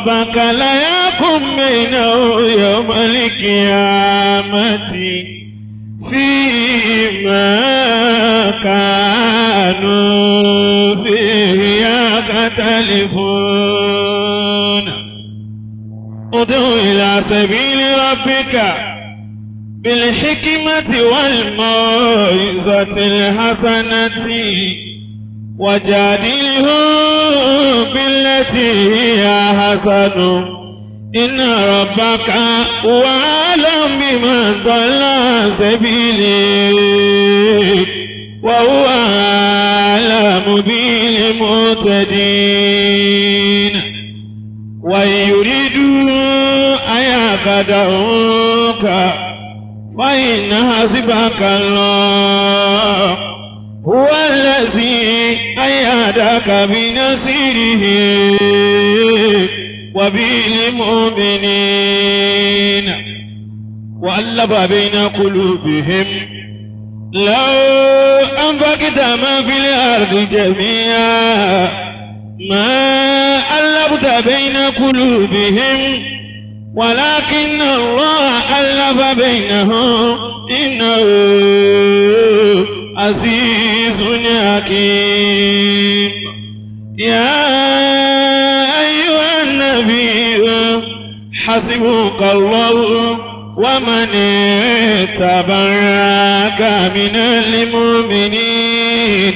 ربك ليحكم بينهم يوم القيامة فيما كانوا فيه يختلفون. ادع إلى سبيل ربك بالحكمة والموعظة الحسنة وجادلهم بالتي هي أحسن إن ربك هو أعلم بمن ضل عن سبيله وهو أعلم بالمهتدين. وإن يريدوا أن يخدعوك فإن حسبك الله هو الذي أيدك بنصره وبالمؤمنين وألف بين قلوبهم لو أنفقت ما في الأرض جميعا ما ألفت بين قلوبهم ولكن الله ألف بينهم إنه عزيز حكيم. يا أيها النبي حسبك الله ومن اتبعك من المؤمنين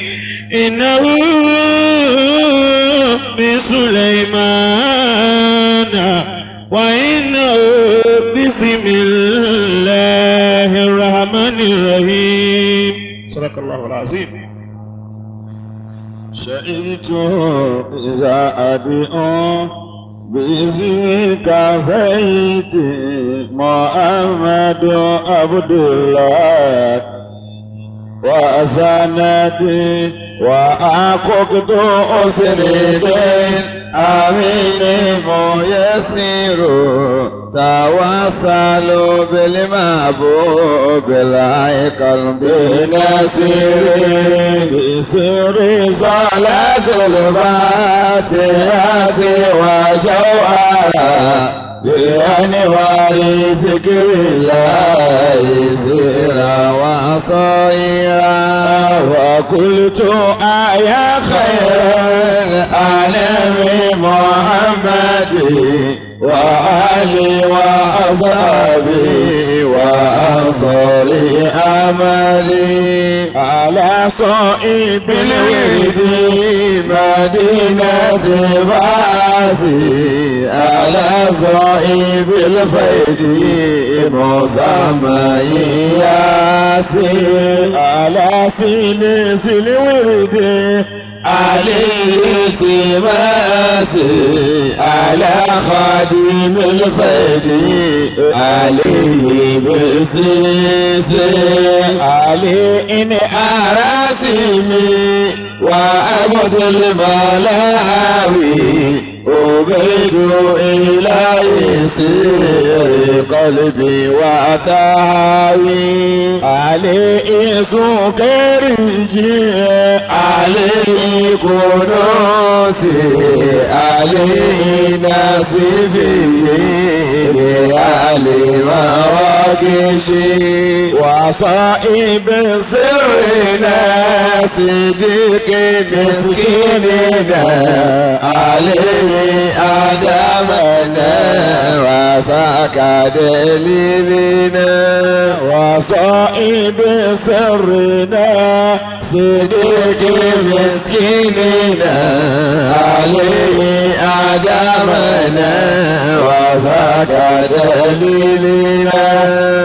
إنه بسليمان وإنه بسم الله الرحمن الرحيم. صدق الله العظيم. شئت إذا أدعو باسمك سيدي محمد عبد الله وسندي وأققد أسري آمين ميسر توسل بالمحبوب لا قلبي نسير بسر صلاة الفاتحة وجوهرة بأنوار ذكر الله سيرا وصيرا وقلت يا خير الأنام محمد وآلي وأصحابي وأنصاري أملي على صائب الورد مدينة فاسي على صائب الفيد مسمى ياسي على سلسل الورد عليه تماسي على خادم الفيد عليه بسيسي عليه إن أراسمي وأبد الملاوي أبيد إلى سير قلبي وتهاوي عليه سكرجي عليه كنوسي عليه ناسفي علي مراكشي وصائب سرنا صديق مسكيننا عليه آدمنا وساك دليلنا وصائب سرنا صديق مسكيننا عليه آدمنا وساك دليلنا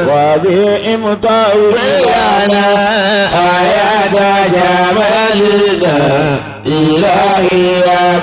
وبإمطاويانا آيات جمالنا إلهي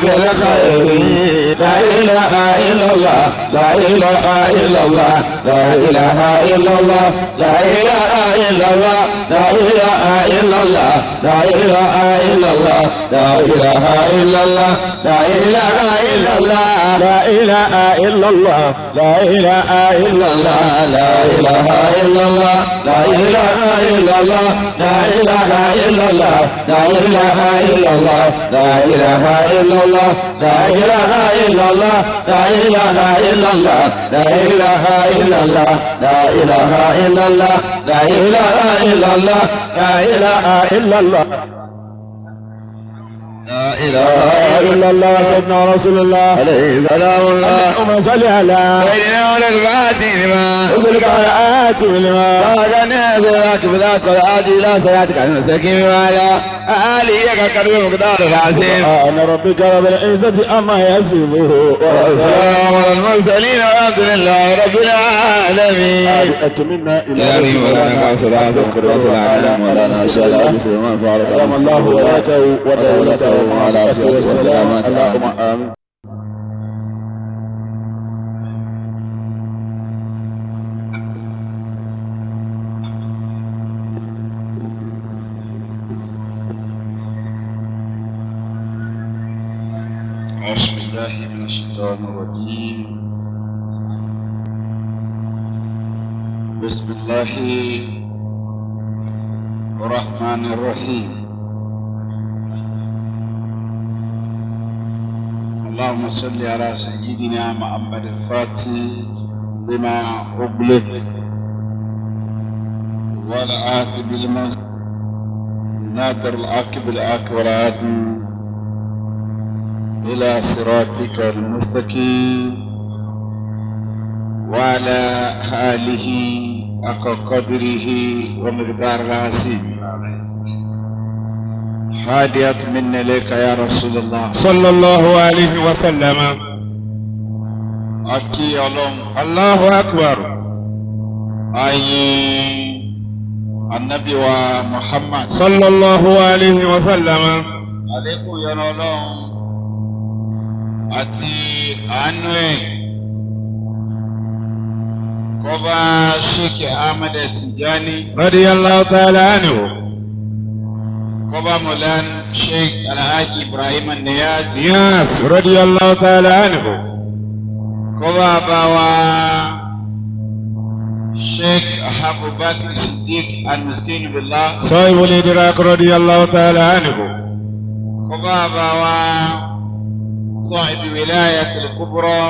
بالخير لا إله إلا الله لا إله إلا الله لا إله إلا الله لا إله إلا الله لا إله إلا الله لا إله إلا الله لا إله إلا الله لا إله إلا الله لا إله إلا الله لا إله إلا الله لا إله إلا الله لا إله إلا الله لا إله إلا الله لا إله إلا الله لا إله إلا الله لا إله إلا الله لا إله إلا الله لا إله إلا الله لا إله إلا الله لا إله إلا الله لا إله إلا الله لا إله إلا الله سيدنا رسول الله عليه سلام الله. اللهم صل على سيدنا وعلى الفاتح لما أغلق على آتي لما وكان ذاك بذاك والآتي إلى صراطك المستقيم وعلى آله قدر مقدار العظيم. سبحان ربك رب العزة عما يصفون والسلام على المرسلين والحمد لله رب العالمين. أتمنى إلى آمين. مولانا صلاة قدرة العالم مولانا الشيخ سليمان فارق أدام الله ولاته ودولته وعلى آله والسلام. وسلم. اللهم آمين. أعوذ بالله من الشيطان الرجيم. بسم الله الرحمن الرحيم. اللهم صل على سيدنا محمد الفاتح لما أغلق والآتي بالمنصب ناطر العاقب العاقب والعادل إلى صراطك المستقيم وعلى آله حق قدره ومقدار العظيم. هادية منا إليك يا رسول الله. صلى الله عليه وسلم. Akí Ọlọ́run. الله أكبر. Ayé Ànábì wa Muhammad. صلى الله عليه وسلم. Àlékún ìyọ́nú Ọlọ́run àti àánú ẹ̀ kó bá Sheikh Ahmed Tijani, رضي الله تعالى عنه. kó bá Maulan Sheikh Alhaji Ibrahim Niyaz, Niyas رضي الله تعالى عنه. kó bá bá wa Sheikh Abubakar Siddiq Al-Miskin Billah, صاحب الإدراك رضي الله تعالى عنه. kó bá bá wa صاحب ولاية الكبرى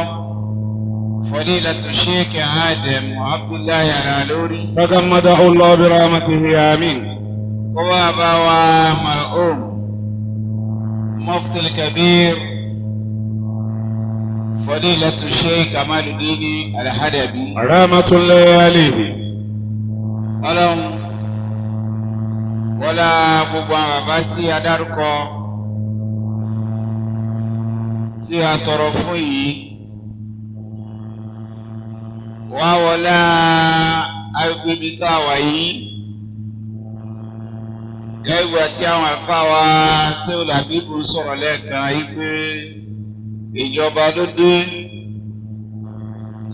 فضيلة الشيخ آدم عبد الله العلوري، تغمده الله برحمته آمين. kó bá bá wa مرحوم مفتي الكبير فضيلة الشيخ كمال الدين الحدبي. رحمة الله عليه. Ọlọ́run wọlá gbogbo àwọn bàbá tí a dárúkọ tí a tọrọ fún yìí wá wọlá agbègbè ibi tá a wà yìí lẹ́gbàá tí àwọn àlùfáà wa Sehu Habibu ń sọ̀rọ̀ lẹ́ẹ̀kan yìí pé ìjọba ló dé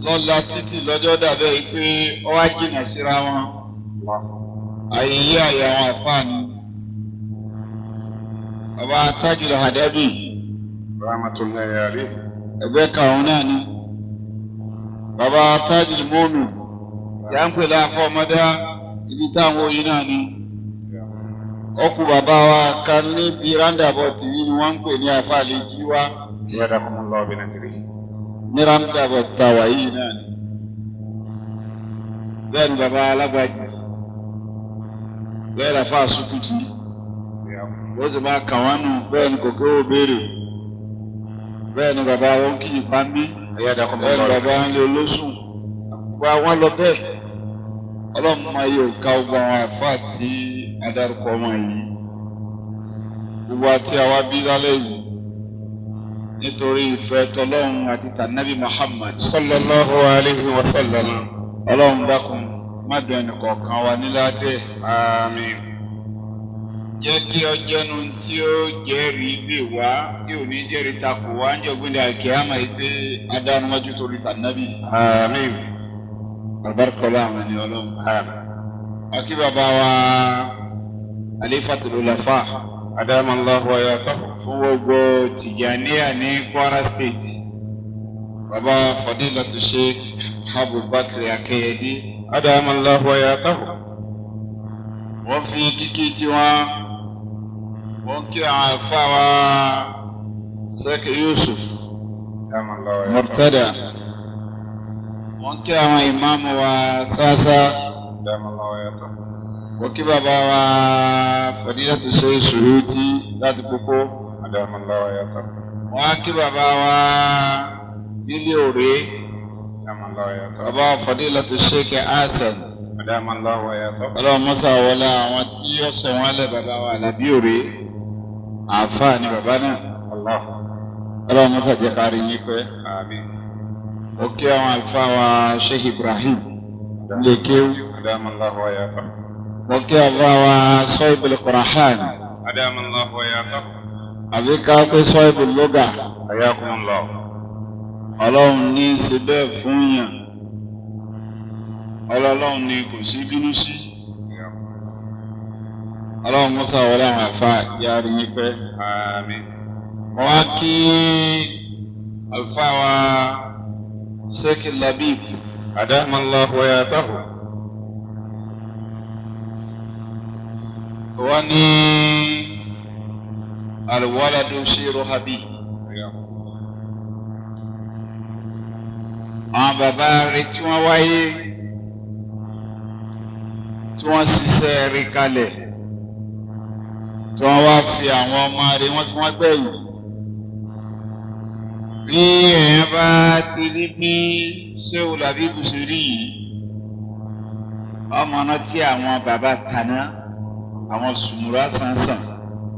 lọ́la títì lọ́jọ́ dàbẹ́ yìí pé ó wá jìnnà síra wọn àyè yí àyè àwọn àfáàní bàbá Tajul Hadabi Rahmatullahi alayhi. Ẹgbẹ́ karùn-ún náà ni bàbá Tajul Mumin tí a ń pè láàfọ́ ọmọdé ibi táwọn oyin náà ni ọkù bàbá wa kan níbi roundabout yìí ni wọ́n ń pè ní àfáàlì jíwá. Yadakumullahu bi nasrihi. Ní roundabout tàwa yìí náà ni bẹ́ẹ̀ ni bàbá alágbàjì bẹ́ẹ̀ làfáà sukuti ó sì máa kà wọ́n nù bẹ́ẹ̀ ni kòkó ò béèrè bẹ́ẹ̀ ni bàbá wọn kì í pa mí bẹ́ẹ̀ ni bàbá ń lé olóṣùn gba wọn lọ bẹ́ẹ̀. Ọlọ́run máa yọ ká gbogbo àwọn àfáà tí adarúkọ wọn yìí gbogbo àti àwa bí lálẹ́ yìí nítorí ìfẹ́ tọlọ́run àti tànàbí Muhammad sallallahu alayhi wa sallam. Ọlọ́run dákun má dùn ẹnìkọ̀ọ̀kan wa níládẹ́. Àmín. Jẹ́ kí ọjọ́nu tí ó jẹ́rìí gbè wá tí ò ní jẹ́rìí takò wá ń jọ̀gbìn àkíyàmá yìí pé adánuwájú torí tànàbí. Àmín. Àbárkọ́lá àwọn ẹni ọlọ́run. Àmín. Akí bàbá wa Alifatul Ulafa. Adamallahu hayatahu. Fún gbogbo Tìjàníyà ní Kwara State. Bàbá Fadilatu Sheikh Abubakar Akeyede. Adamallahu hayatahu. Wọ́n fi kíkí tiwọn, wọ́n kí àwọn àlùfáà wa Sheikh Yusuf أدام الله حياته. Murtada. Wọ́n kí àwọn ìmáàmù wa Sasa. أدام الله حياته. Wọ́n kí bàbá wa Fadilatu Sheikh Suyuti láti Pópó. أدام الله حياته. Wọ́n á kí bàbá wa nílé òré. أدام الله حياته. Bàbá wa Fadilatu Sheikh Hasan. أدام الله حياته. Ọlọ́run mọ́sá wọlé àwọn tí yóò sọ wọ́n lẹ̀ bàbá wa Àlàbí òré. Àáfàá ni bàbá náà. الله. Ọlọ́run mọ́sá jẹ́ ká rí yín pẹ́. آمين. Mo kí àwọn àlùfáà wa Sheikh Ibrahim Lékéwú. أدام الله حياته. Mo kí àlùfáà wa Sọ́ìbùl Qur'an. أدام الله حياته. Àbí ká pé Sọ́ìbùl Lugha. حياكم الله. Ọlọ́run ní í ṣe bẹ́ẹ̀ fún yàn. Ọlọ́run ni kò sí bínú sí. Ọlọ́run mọ́sá wọlé àwọn àlùfáà yá rí yín pẹ́. آمين. Mo wá kí àlùfáà wa Sheikh Labib. أدام الله حياته. Wọ́n ní alwaladu shiru habi. حياكم الله. Àwọn bàbá rẹ̀ tí wọ́n wáyé tí wọ́n ṣiṣẹ́ rí kalẹ̀ tí wọ́n wá fi àwọn ọmọ rẹ̀ wọ́n fi wọ́n gbẹ̀yìn. Bí èèyàn bá ti rí bí Ṣéhù Làbíbù ṣe rí yìí, ọmọ náà tí àwọn bàbá tàná àwọn sùmùrà sànsàn.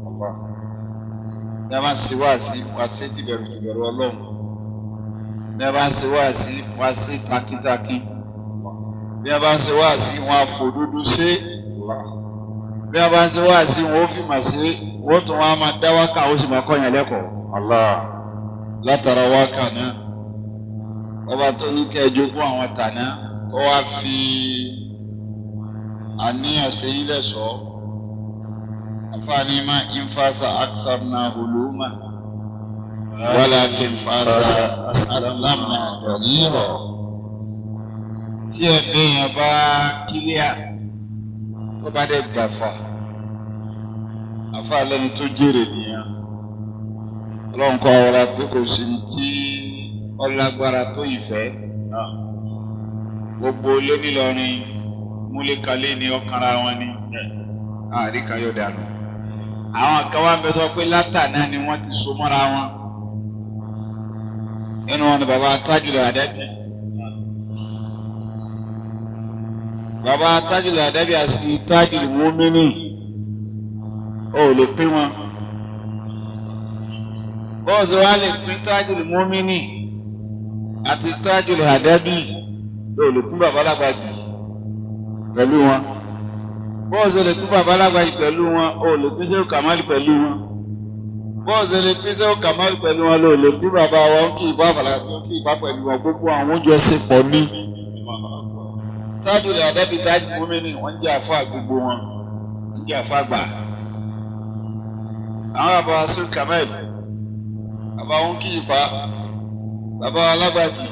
الله. Bí a bá ń ṣe wáàsí, wá sí tìbẹ̀rù tìbẹ̀rù Ọlọ́run. Bí a bá ń ṣe wáàsí, wá sí takintakin. Bí a bá ń ṣe wáàsí, wọn á fòdodo ṣe. الله. Bí a bá ń ṣe wáàsí, wọn ó fìmọ̀ ṣe. Wọ́n tún wọn á máa dá wákà, ó sì máa kọ́yàn lẹ́kọ̀ọ́. الله. Látara wákà náà, ọba tó ní kẹ́ ẹ jogún àwọn tàná tó wá fi àníyàn ṣe yín lẹ́ṣọ̀ọ́. Àfààní máa ń fàṣà aksarna huluma. Walakin fàṣà aslamna dọ̀míìrọ̀. Tí ẹ̀mí èèyàn bá kílíà tó bá dẹ̀ gbàfà, àfáà lẹ́ni tó jèrè nìyẹn. Ọlọ́run kọ́ ọ̀rọ̀ pé kò sí ní tí ọlágbára tó ìfẹ́. Gbogbo ilé nílọrin múlékalé ni ọkànra wọn ni àríkàyọ̀ dànù. Àwọn kan wá ń bẹ tó pé látàná ni wọ́n ti so mọ́ra wọn. Inú wọn ni bàbá Tájùlọ Àdábì. Bàbá Tájùlọ Àdábì àti Tájùlọ Mọ́mínì ò lè pín wọn. Bọ́ọ̀sì wa lè pín Tájùlọ Mọ́mínì àti Tájùlọ Àdábì ò lè pín bàbá Lágbàjì pẹ̀lú wọn. Bọ́ọ̀sì lè pín bàbá Lágbàjì pẹ̀lú wọn, ò lè pín Sẹ́wù Kàmáàlì pẹ̀lú wọn. Bọ́ọ̀sì lè pín Sẹ́wù Kàmáàlì pẹ̀lú wọn, lò lè pín bàbá wọn kí ìbá fàlà kí ìbá pẹ̀lú wọn. Gbogbo àwọn oúnjẹ ṣe pọ̀ ní. Tájùlọ Àdábì Tájù Mọ́mínì wọ́n ń jẹ́ àfáà gbogbo wọn, ń jẹ́ àfáà gbà. Àwọn bàbá wa Sẹ́wù Kàmáàlì, bàbá wọn kí ìbá, bàbá wa Lágbàjì,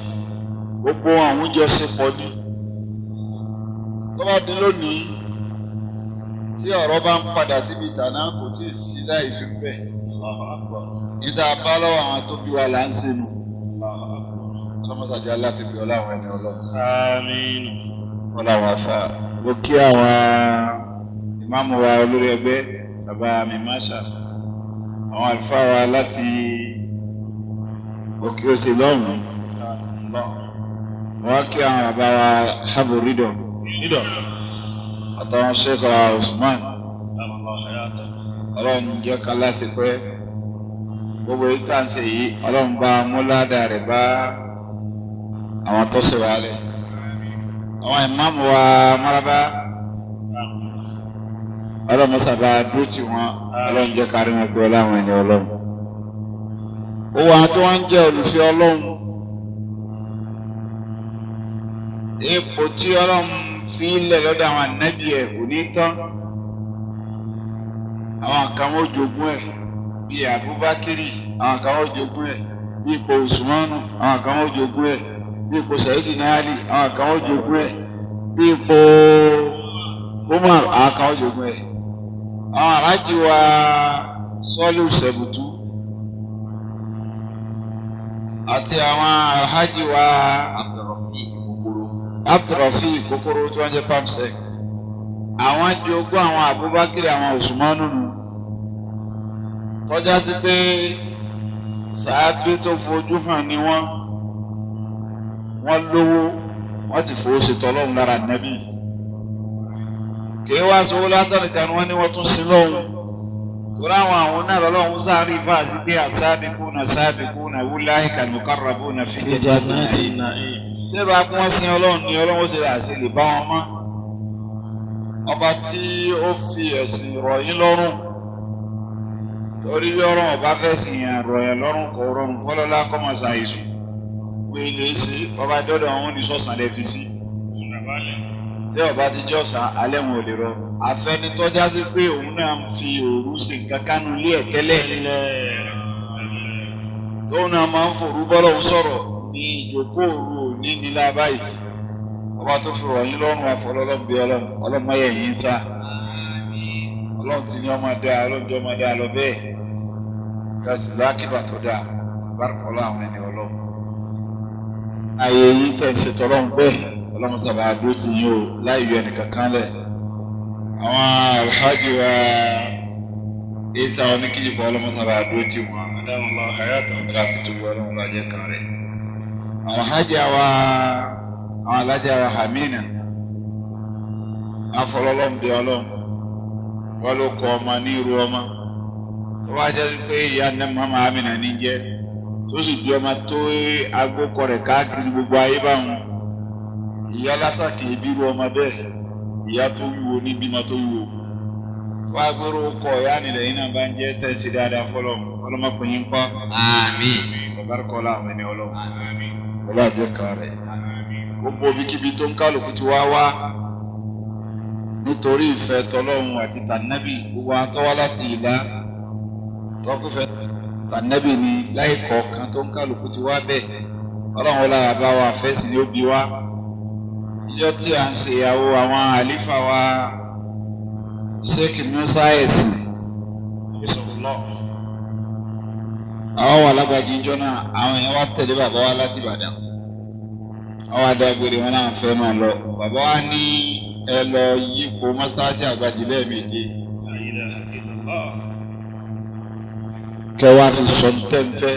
gbogbo àwọn oúnjẹ ṣe pọ̀ ní. Tó bá di lónìí tí ọ̀rọ̀ bá ń padà síbi ìtàná kò tí ì sí láì fi bẹ́ẹ̀. Ìta bá lọ́wọ́ àwọn tó bí wa là ń ṣe nù. Tọ́mọ́sàjà lásìkò ọlá àwọn ẹni ọlọ́run. Àmín. Wọ́n làwọn afa. Mo kí àwọn ìmáàmù wa olórí ẹgbẹ́ bàbá mi Máṣà. Àwọn àlùfáà wa láti òkè òsè lọ́hùn-ún. Wọ́n kí àwọn bàbá wa Habu Ridon Ridon. àtàwọn Sheikh Usman. Ọlọ́run jẹ́ ká lásìkò ẹ́. Gbogbo èyí tá à ń ṣe yìí, Ọlọ́run bá múládà rẹ̀ bá àwọn tó ṣe wá lẹ̀. Àwọn ìmáàmù wa Maraba, Ọlọ́run sábà dúró tì wọ́n, Ọlọ́run jẹ́ ká rí wọn gbọ́ láwọn ẹni Ọlọ́run. Gbogbo àwọn tí wọ́n ń jẹ́ olùfẹ́ Ọlọ́run. Ipò tí Ọlọ́run fi lẹ̀ lọ́dọ̀ àwọn ànábì ẹ̀ kò ní tán. Àwọn kan wọ́n jogún ẹ̀ bíi Abubakiri, àwọn kan wọ́n jogún ẹ̀ bíi ipò Usmanu, àwọn kan wọ́n jogún ẹ̀ bíi ipò Sayyidina Ali, àwọn kan wọ́n jogún ẹ̀ bíi ipò Umar àwọn kan ó jogún ẹ̀. Àwọn aláàjì wa Sọ́lù Sẹ̀bùtú àti àwọn alhaji wa Abdulrafi Kòkòrò tí wọ́n jẹ́ pamsec. Àwọn jogún àwọn Abubakar àwọn Usmanu nù. Tọ́já sí pé sàábé tó fojú hàn ni wọ́n. Wọ́n lówó, wọ́n sì fowó ṣètò Ọlọ́run lára nẹ́bí. Kì í wá sowó látàrí kan wọ́n ní wọ́n tún sin lọ́hùn. Torí àwọn náà lọ́lọ́run sáré fáàsì pé as-sabiquna as-sabiquna ulaika al-muqarrabuna fi jannati na'im. Tẹ́bà kí wọ́n sin Ọlọ́run ni Ọlọ́run ó ṣe àṣẹ lè bá wọn mọ́. Ọba tí ó fi ẹ̀sìn rọ̀ yín lọ́rùn. Torí bí ọ̀rọ̀ ọba fẹ́ sìn yàn rọ̀ yàn lọ́rùn kò rọrùn fọlọ́lá kọ́mọ ṣàìsùn. Wọ́n ilé ṣe ọba dọ́dọ̀ àwọn oníṣọ̀sán lè fi sí. Tí ọba ti jọ̀sán alẹ́ wọn ò lè rọrùn. Àfẹnitọ́já sí pé òun náà ń fi òru ṣe nǹkan kánú ilé ẹ̀ tẹ́lẹ̀. Tóun náà máa ń fòru bọ́lọ̀ ń sọ̀rọ̀ ní ìjókòó òru òní nílá báyìí. Ọba tó fi rọ̀ yín lọ́rùn àfọlọ́lọ́run bí ọlọ́run ọlọ́run mọ́yẹ̀ yín ń sá. Ọlọ́run ti ní ọmọ dáa ọlọ́run jẹ́ ọmọ dáa lọ bẹ́ẹ̀. Kásì lákìbà tó dáa bárúkọ àwọn ẹni ọlọ́run. Ayé yín tẹ̀ ń ṣètò ọlọ́run bẹ́ẹ̀ ọlọ́run sábà dúró ti yín o láì yọ ẹnìkan kan lẹ̀. Àwọn alhaji wa Isa oníkìjìpọ̀ ọlọ́run sábà dúró ti wọn. Láti tó wọ ọlọ́run lájẹ́ kan rẹ̀. Alhaji wa àwọn alájà wa Hamina afọlọ́lọ́run bí ọlọ́run wọ́n ló kọ ọmọ ní irú ọmọ tó wá jẹ́ pé ìyá ní mama Amina ní jẹ́ tó sì bí ọmọ tó agbókọ rẹ̀ káàkiri gbogbo ayé báwọn. Ìyá lásàkè ìbírú ọmọ bẹ́ẹ̀ ìyá tó wúwo ní bímọ tó wúwo tó wá gbérò kọ ìyá nílẹ̀ yìí náà bá ń jẹ́ tẹ̀sí dáadáa fọlọ́run ọlọ́mọkùnrin ń pa. Àmín. Ọ̀bárúkọ láwọn ẹni ọlọ́run ọlọ́àjẹ́ kan rẹ̀. Gbogbo ibikíbi tó ń kálukú ti wá wá nítorí ìfẹ́ tọlọ́run àti tànẹ́bì gbogbo àwọn tó wá láti ìlà tọkùfẹ́ tànẹ́bì ni láì kọ̀ọ̀kan tó ń kálukú ti wá bẹ́ẹ̀ ọlọ́run ọlá bàbá wa fẹ́sì ni ó bí wá. Ìjọ tí à ń ṣe ìyàwó àwọn àlífà wa Sheikh Musa ẹ̀sìn àwọn wà lágbàjì ìjọ náà àwọn èèyàn wá tẹ̀lé bàbá wa láti Ìbàdàn. Àwọn adágbére wọn náà fẹ́ máa lọ. Bàbá wa ní ẹ lọ yípo mọ́sáàsì àgbàjì lẹ́ẹ̀méje. Kẹwàá fi sọ tẹ́ǹfẹ́.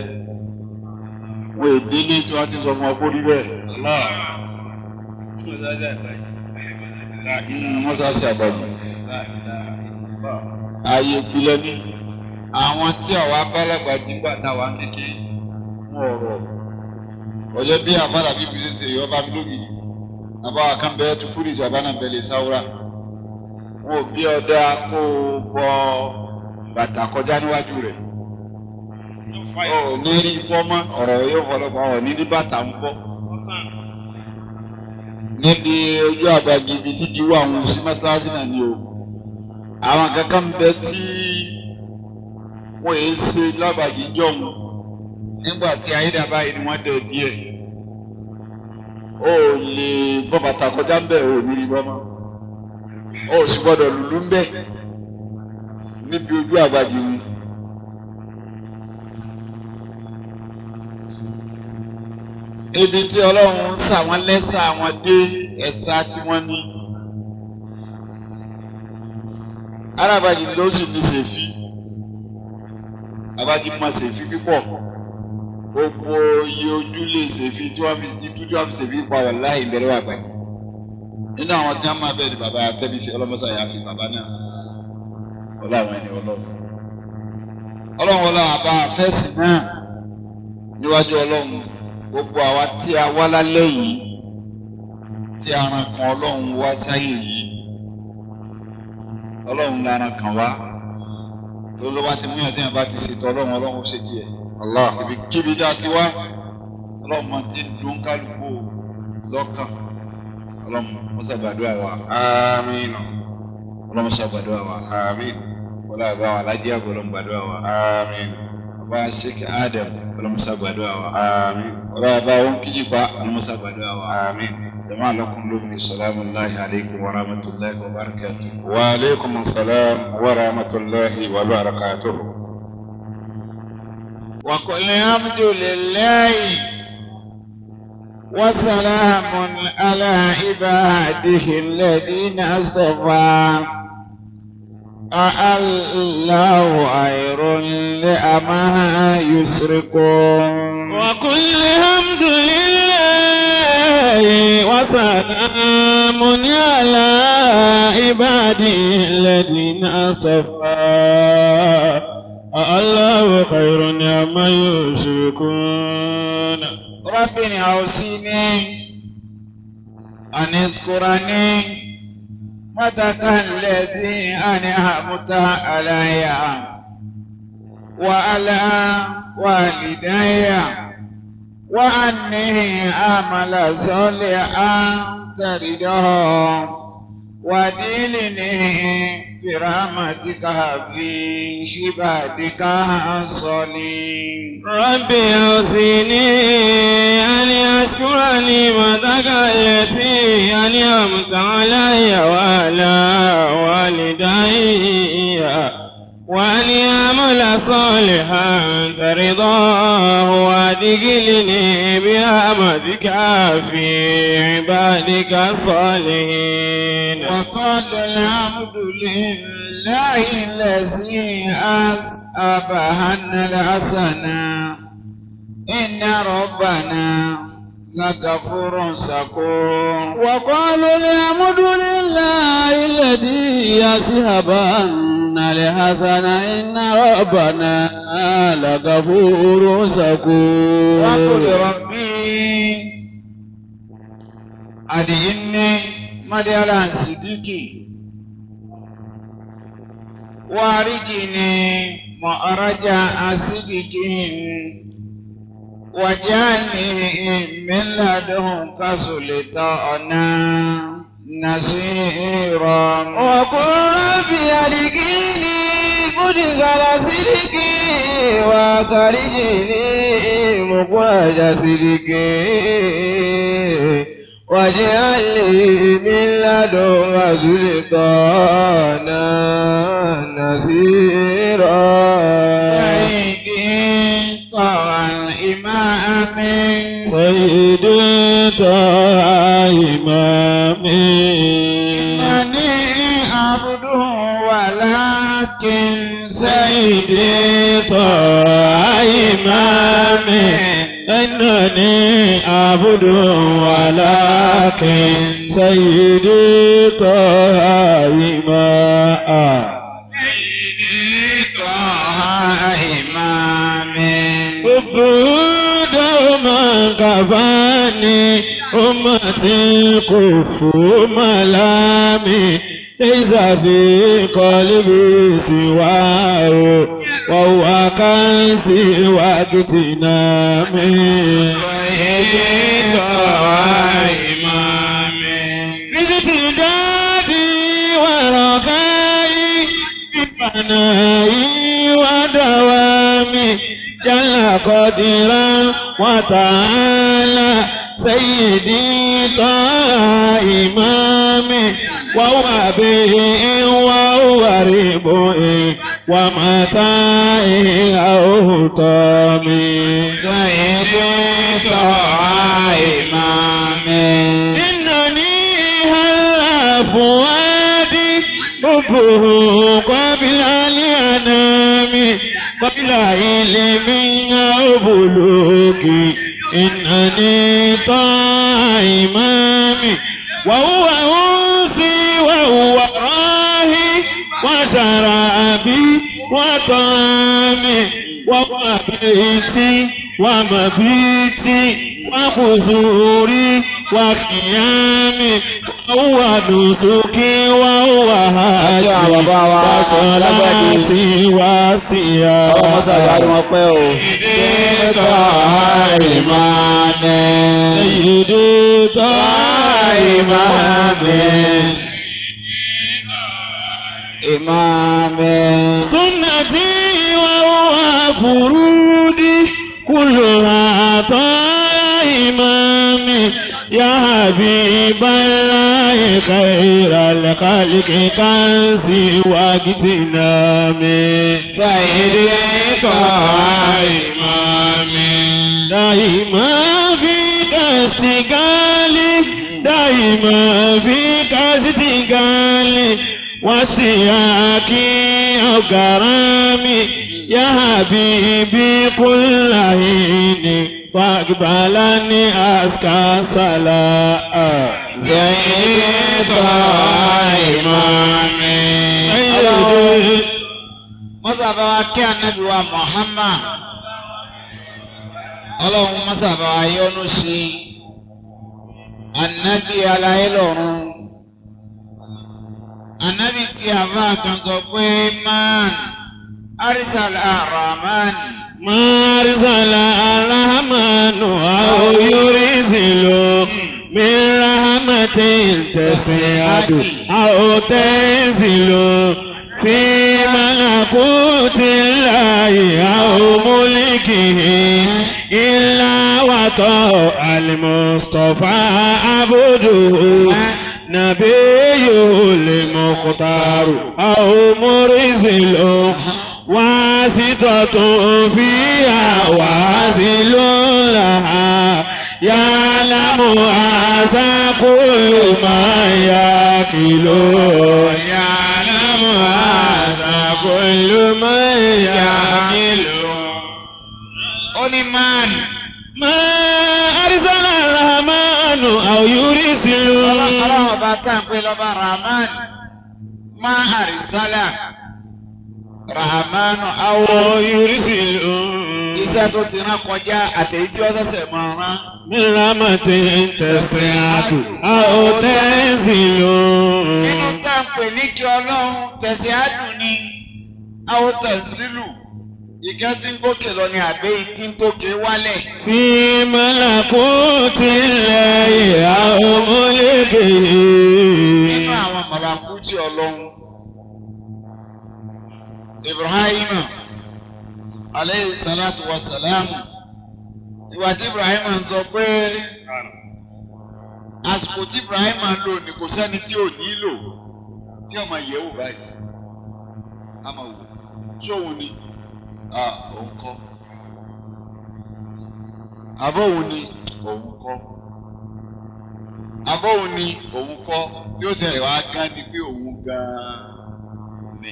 Wọ́n èdè ní tí wọ́n ti sọ fún ọ kó rí bẹ́ẹ̀. Mọ́sáàsì àgbàjì. Ààyè ìpìlẹ̀ ní. Àwọn tí àwa bá lágbàjì ń gbà táwa kékeré mú ọ̀rọ̀. Ọjọ́ bí àfàlà bíbí ṣe ṣe ọba mi lógìí. Àbáwá kan bẹ́ẹ̀ tó kúrìsì àbá náà bẹ́ẹ̀ lè sáwúrà. Wọn ò bí ọdá kó o bọ bàtà kọjá níwájú rẹ̀. Ò ní rí bọ́ mọ́ ọ̀rọ̀ yóò fọlọ́pàá ọ̀ ní ní bàtà ń bọ́. Níbi ojú àgbàgì ibi tí kì í wà àwọn sí mọ́ṣáláṣí náà ni o. Àwọn kankan ń bẹ tí wọ́n yéé ṣe lágbàgì jọ̀hún. Nígbà tí ayédàbá yìí ni wọ́n dẹ̀ díẹ̀. O lè bọ́ bàtà kọjá ń bẹ̀ o ní rí bọ́ mọ́. O sì gbọ́dọ̀ lùlù ń bẹ̀ níbi ojú àgbàjì mu. Ibi tí Ọlọ́run ń sà wọ́n lẹ́sà wọn dé ẹ̀sà tí wọ́n ní. Arábàjì ló sì ní sèfí. Àbájí máa sèfí pípọ̀. Gbogbo iye ojúlé sèfí tí wọ́n fi itú tí wọ́n fi sèfí pa wà láì bẹ̀rẹ̀ wà gbàgbé. Nínú àwọn tí wọ́n máa bẹ̀rẹ̀ ni bàbá Tẹ́bísí ọlọ́mọṣà yà fi bàbá náà. Ọlọ́run ẹni ọlọ́run. Ọlọ́run ọlọ́run àbá àfẹ́sì náà níwájú ọlọ́run. Gbogbo àwa tí a wá lálẹ́ yìí tí aran kan ọlọ́run wá sáyé yìí ọlọ́run lára kan wá tó ló bá ti mú yàn tí yàn bá ti ṣètò ọlọ́run ọlọ́run ó ṣe díẹ̀. Kíbi tá a ti wá ọlọ́run máa ti dún kálukú lọ́kàn ọlọ́run ó ṣàgbàdúrà wa. Àmín. Ọlọ́run ṣàgbàdúrà wa. Àmín. Ọlọ́run àbá wa alájẹ́ àgbọ̀ ọlọ́run gbàdúrà wa. Àmín. Ọba Sheikh Adam ọlọ́run ṣàgbàdúrà wa. Àmín. Ọlọ́run àbá wọn kíjìpá ọlọ́run ṣàgbàdúrà wa. Àmín. Jama'a lakum lóbìnrin salamu alaykum wa rahmatulahi wa barakatuh. Wa aleykum salam wa rahmatulahi wa barakatuh. Wa qul alhamdulillahi wa salamun ala ibadihi alladhina astafa. Allahu khayrun li amma yushrikun. Wa qul alhamdulillahi wa salamun ala ibadihi alladhina astafa. Allahu khayrun amma yushrikun. Rabbi awsini an izkurani mataka alladhi an'amta alayya wa ala walidayya wa anni a'mala salihan tardahu wa adkhilni birahmatika fi ibadika as-salihin. Rabbi awzini an ashkura ni'mataka allati an'amta alayya wa ala walidayya wa an a'mala salihan tardahu wa adkhilni birahmatika fi ibadika as-salihin. Wa qala alhamdulillahi allazi as'abahana al-hasana inna rabbana lagafurun shakur. Wa qalu alhamdulillahi alladhi ashabana al-hasana inna rabbana lagafurun shakur. Wa qul rabbi adini madiala sidiki warikini ma'araja asidikin wajani min ladunka sultana nasira. Wa qul rabbi adkhilni mudkhala sidqin wa akhrijni mukhraja sidqin waj'al li min ladunka sultana nasira. Sayyidi Taha Imami. Sayyidi Taha Imami. Innani abdu walakin Sayyidi Taha Imami. Innani abdu walakin Sayyidi Taha Imami. Sayyidi Taha Imami. Ubudu man kafani ummati kufu malami laysa fi qalbi siwahu wa huwa kanzi wa kitinami. Sayyidi Taha Imami. Fisitidadi wa rakai bifanai wa dawami jalla qadiran wa ta'ala Sayyidi Taha Imami wa huwa bihi wa huwa ribuhi wa mata'i awtami. Sayyidi Taha Imami. Innani halla fuadi hubbuhu qabla al-anami qabla ilmin aw bulugi innani Taha Imami wa huwa unsi wa huwa rahi wa sharabi wa ta'ami wa huwa baiti wa mabiti wa huzuri wa qiyami wa huwa nusuki wa huwa haji wa salati wa siyami. Ọlọ́mọ sàgbàdo wọn pẹ́ o. Sayyidi Taha Imami. Sayyidi Taha Imami. Imami. Sunnati wa huwa furudi kulluha Taha Imami ya حبيب الله خير الخلق كنزي واغتنامي سيدي طه إمامي دائما فيك اشتغالي دائما فيك اشتغالي واشتياقي أو غرامي يا حبيبي كل حين فاقبلني أزكى صلاة سيدي طه إمامي سيدي Mọ́sàbá wa kí ànábì wa Muhammad. Ọlọ́run mọ́sàbá wa yọ́nú sí i. Ànábì aláyé lọ́run. Ànábì tí àfa kan sọ pé man arsal arahman. ما أرسل الرحمن أو يرسل من رحمة تسعد أو تنزل في ملكوت الله أو ملكه إلا وطاع المصطفى عبده نبيه المختار أو مرسل واسطة فيها واصل لها يعلم هذا كل ما يأكل يعلم هذا كل ما يأكل Ó ní man. ما أرسل الرحمن أو يرسل Ọlọ́run ọba tá à ń pè lọ́ba Rahman. Má àrísálà. Rahman awo. أو يرسل Iṣẹ́ tó ti rán kọjá àtẹ̀yí tí wọ́n ṣẹ̀ṣẹ̀ máa rán. من رحمة تسعد أو تنزل Nínú tá à ń pè ní kí Ọlọ́run tẹ̀sí àdùn ni àwọn tẹ̀sílù. Ìkẹ́ tí ń gòkè lọ ni àbẹ́ ìtí ń tókè wálẹ̀. في ملكوت الله أو ملكه Nínú àwọn màlàkútì Ọlọ́run. Ibrahim aleyhi salatu wa salam. Ìwà tí Ibrahim ń sọ pé àsìkò tí Ibrahim ń lò ní kò sẹ́ni tí ò ní lò tí ọmọ yẹ̀ wò báyìí. A máa wò sóhun ni òun kọ́. Àbọ̀ òun ni òun kọ́. Àbọ̀ òun ni òun kọ́ tí ó ṣe wá gán ni pé òun gan-an ni.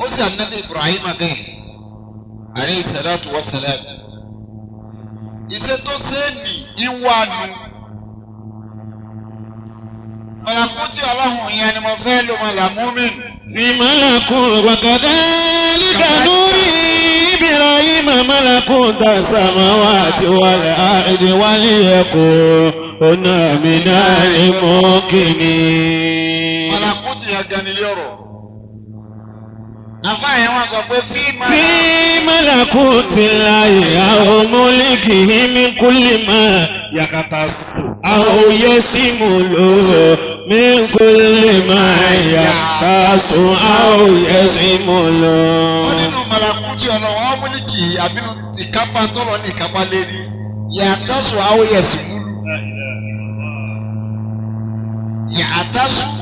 Ó sì ànábì Ibrahim bẹ́ẹ̀ alayhi salatu wa salam. Iṣẹ́ tó ṣe é nì ìwà nù. Màlàkútì Ọlọ́run yẹn ni mo fẹ́ lò mọ́ làmúmin. في ملكوت وكذلك نري إبراهيم ملكوت السماوات والأرض وليكون من الموقنين Màlàkútì yẹn gan nílé ọ̀rọ̀. Àfáà yẹn wọ́n sọ pé fíìmù. في ملكوت الله أو ملكه من كل ما يختص أو يشمل من كل ما يختص أو يشمل Wọ́n nínú màlàkútì Ọlọ́run wọ́n múlíkì àbínú ti kápá tọ́lọ́ ní ìkápá lérí. Yàtọ̀sùn àwọn yẹ̀sùn múlù. Yàtọ̀sùn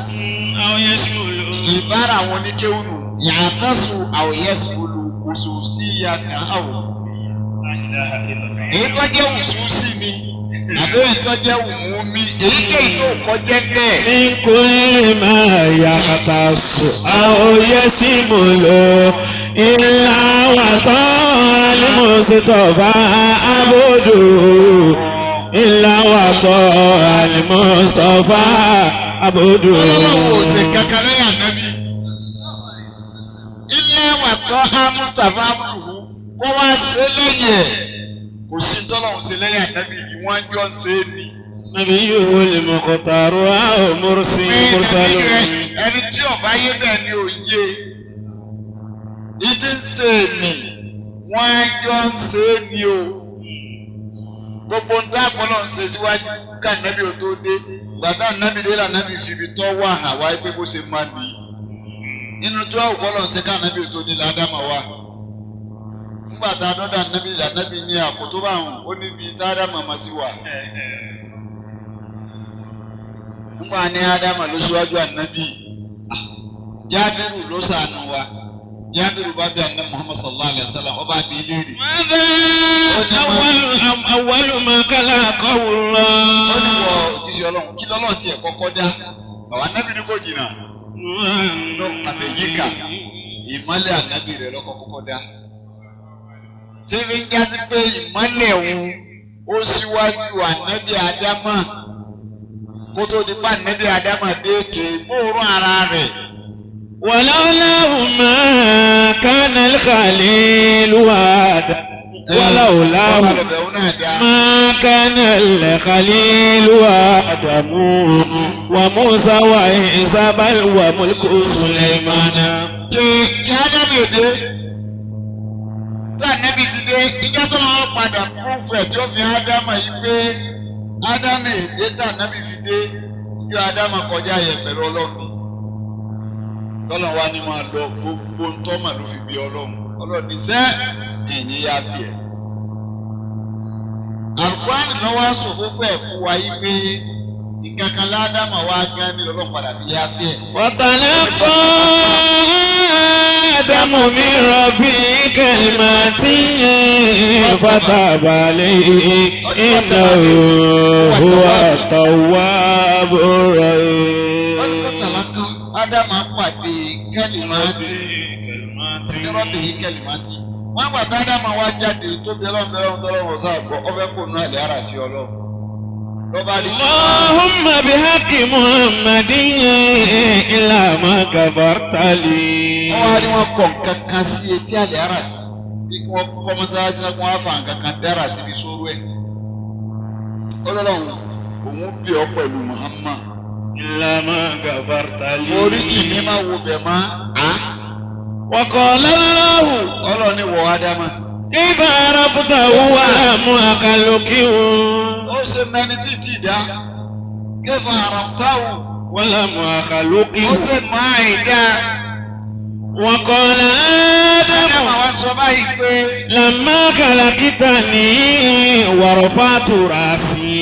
أو يشمل ìbára àwọn oníkéwùnù. Yàtọ̀sùn àwọn yẹ̀sùn múlù kùsùsì yàtọ̀ àwọ̀. Èyí tó jẹ́ wùsùsì ni àbí èyí tó jẹ́ wùmúmi èyíkéyìí tó kọjá bẹ́ẹ̀. من كل ما يختص أو يشمل إلا وطاع المصطفى عبده إلا وطاع المصطفى عبده Ọlọ́run ò ṣe kankan lẹ́yìn ànábì. Ilé wàtọ́ á Mustapha Abdulhu kó wá ṣe lẹ́yìn ẹ̀. Kò sí tọ́lọ́run ṣe lẹ́yìn ànábì yìí wọ́n jọ ń ṣe é ni. نبيه المختار أو مرسل مرسل Ẹni tí ọba yé bẹ́ẹ̀ ni ò yé. Ìdí ń ṣe èmi, wọ́n jọ ń ṣe é ni o. Gbogbo ń tá àpọ́nlọ́ ń ṣe síwájú ká ànábì ò tó dé. Gbàtà ànábì dé lànábì fi ibi tọ́ wà hàn wáyé pé bó ṣe máa nìyí. Nínú tí wọ́n kọ́ lọ́n ṣe ká ànábì ò tó dé ládàmà wà. Nígbà tá a dọ́dọ̀ ànábì ànábì ní àkótó bá wọn ó níbi tá ádámà máa sí wà. Nígbà ní ádámà ló síwájú ànábì. Jábìrù ló sànù wa. Jábìrù bá bí ànábì Muhammad sallallahu alayhi wa sallam ọba bí léèrè. ماذا أول ما خلقه Ó ní الله wọ òjíṣẹ́ Ọlọ́run kí lọ́lọ́run tiẹ̀ kọ́kọ́ dá. Àwọn ànábì ní kò jìnnà. Lọ àbẹ̀yíkà ìmọ́lẹ̀ ànábì rẹ̀ lọ́kọ́ kọ́kọ́ dá. Tí fi ń jásí pé ìmọ́lẹ̀ òun ó síwájú ànábì Ádámà kó tó di pa ànábì Ádámà dé kè é gbóòórùn ara rẹ̀. ولولاهما كان الخليل وعدا ولولاه Ọba lọ̀bẹ̀ òun náà dá. ما كان الخليل وآدم وموسى وعيسى بل وملك سليمان Kè kí Ádámù èdè tí ànábì fi dé ìjọ tó lọ́wọ́ padà púrúfù ẹ̀ tí ó fi Ádámù yìí pé Ádámù èdè tí ànábì fi dé ìjọ Ádámù kọjá yẹ pẹ̀lú Ọlọ́run ni. Tọ́lọ̀ wa ni máa lọ gbogbo ntọ́mà ló fi bí Ọlọ́run. Ọlọ́run ní sẹ́ ẹ̀yìn yá fi ẹ̀. Àlùkùránì lọ́wọ́ aṣòfófó ẹ̀ fún wa yìí pé ìkankan ládàmà wa gan ni Ọlọ́run padà fi yá fi ẹ̀. فتلقى آدم من ربه كلمات فتاب عليه إنه هو التواب Wọ́n ní الرحيم fọ́tàlákà Ádámà pàdé kẹ́lìmátì nírọ̀bì yìí kẹ́lìmátì. Wọ́n gbà tá Ádámà wá jáde tóbi ọlọ́run bẹ́ẹ̀ ọlọ́run tọ́lọ́run ọ̀sán àgbọ̀ ọ̀fẹ́ kò ná àlẹ́ ara sí ọlọ́run. Lọ́ba rí اللهم بحق محمد إلا ما غفرت لي wọ́n wá ní wọ́n kọ̀ nǹkan kan sí etí àlẹ́ ara sí. Bí kí wọ́n kọ́ mọ́sálásí náà kí wọ́n á fa nǹkan kan dára síbi sórú ẹ̀. Ọlọ́run òun bí ọ pẹ̀lú Muhammad. إلا ما غفرت لي Foríjì mi máa wo bẹ̀ mọ́. وقال الله Ọlọ́run ní wọ Ádámà. كيف عرفته ولم أخلقه Ó ṣe mẹni tí tí dá. Kẹfà àràftáwù. ولم أخلقه Ó ṣe máa ì dá. وقال آدم Ádámà wá sọ báyìí pé لما خلقتني ورفعت رأسي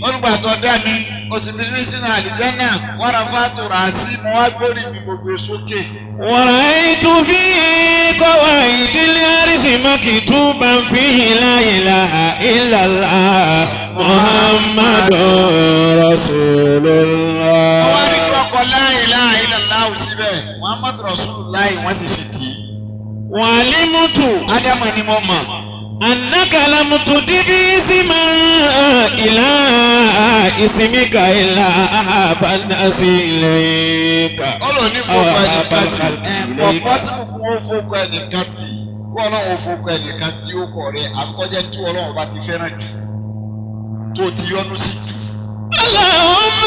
olùgbàtọ̀ dá mi, ó sì fi mí sínú àlìjánà, wàrà fàtúrà sí mo wá gbórí mi gbogbo sókè. ورأيت في قواعد العرش مكتوبا فيه لا إله إلا الله محمد رسول Wọ́n wá rí الله kí wọ́n kọ la ilaha illallah síbẹ̀, Muhammad Rasulullah wọ́n sì fi tì í. وعلمت Ádámà ni mo mọ̀. أنك لم تضف اسما إلى اسمك إلا أحب الناس إليك Ọlọ́run ní fọ́kọ ẹnìkan tì. أو Ẹ̀ pọ̀ pọ́sibú kún ó fọ́kọ ẹnìkan tì. Kó Ọlọ́run ó fọ́kọ ẹnìkan tí ó kọ̀ rẹ̀ àfikọ́jẹ́ tí Ọlọ́run bá ti fẹ́ràn jù. Tó o ti yọ́nú sí jù. اللهم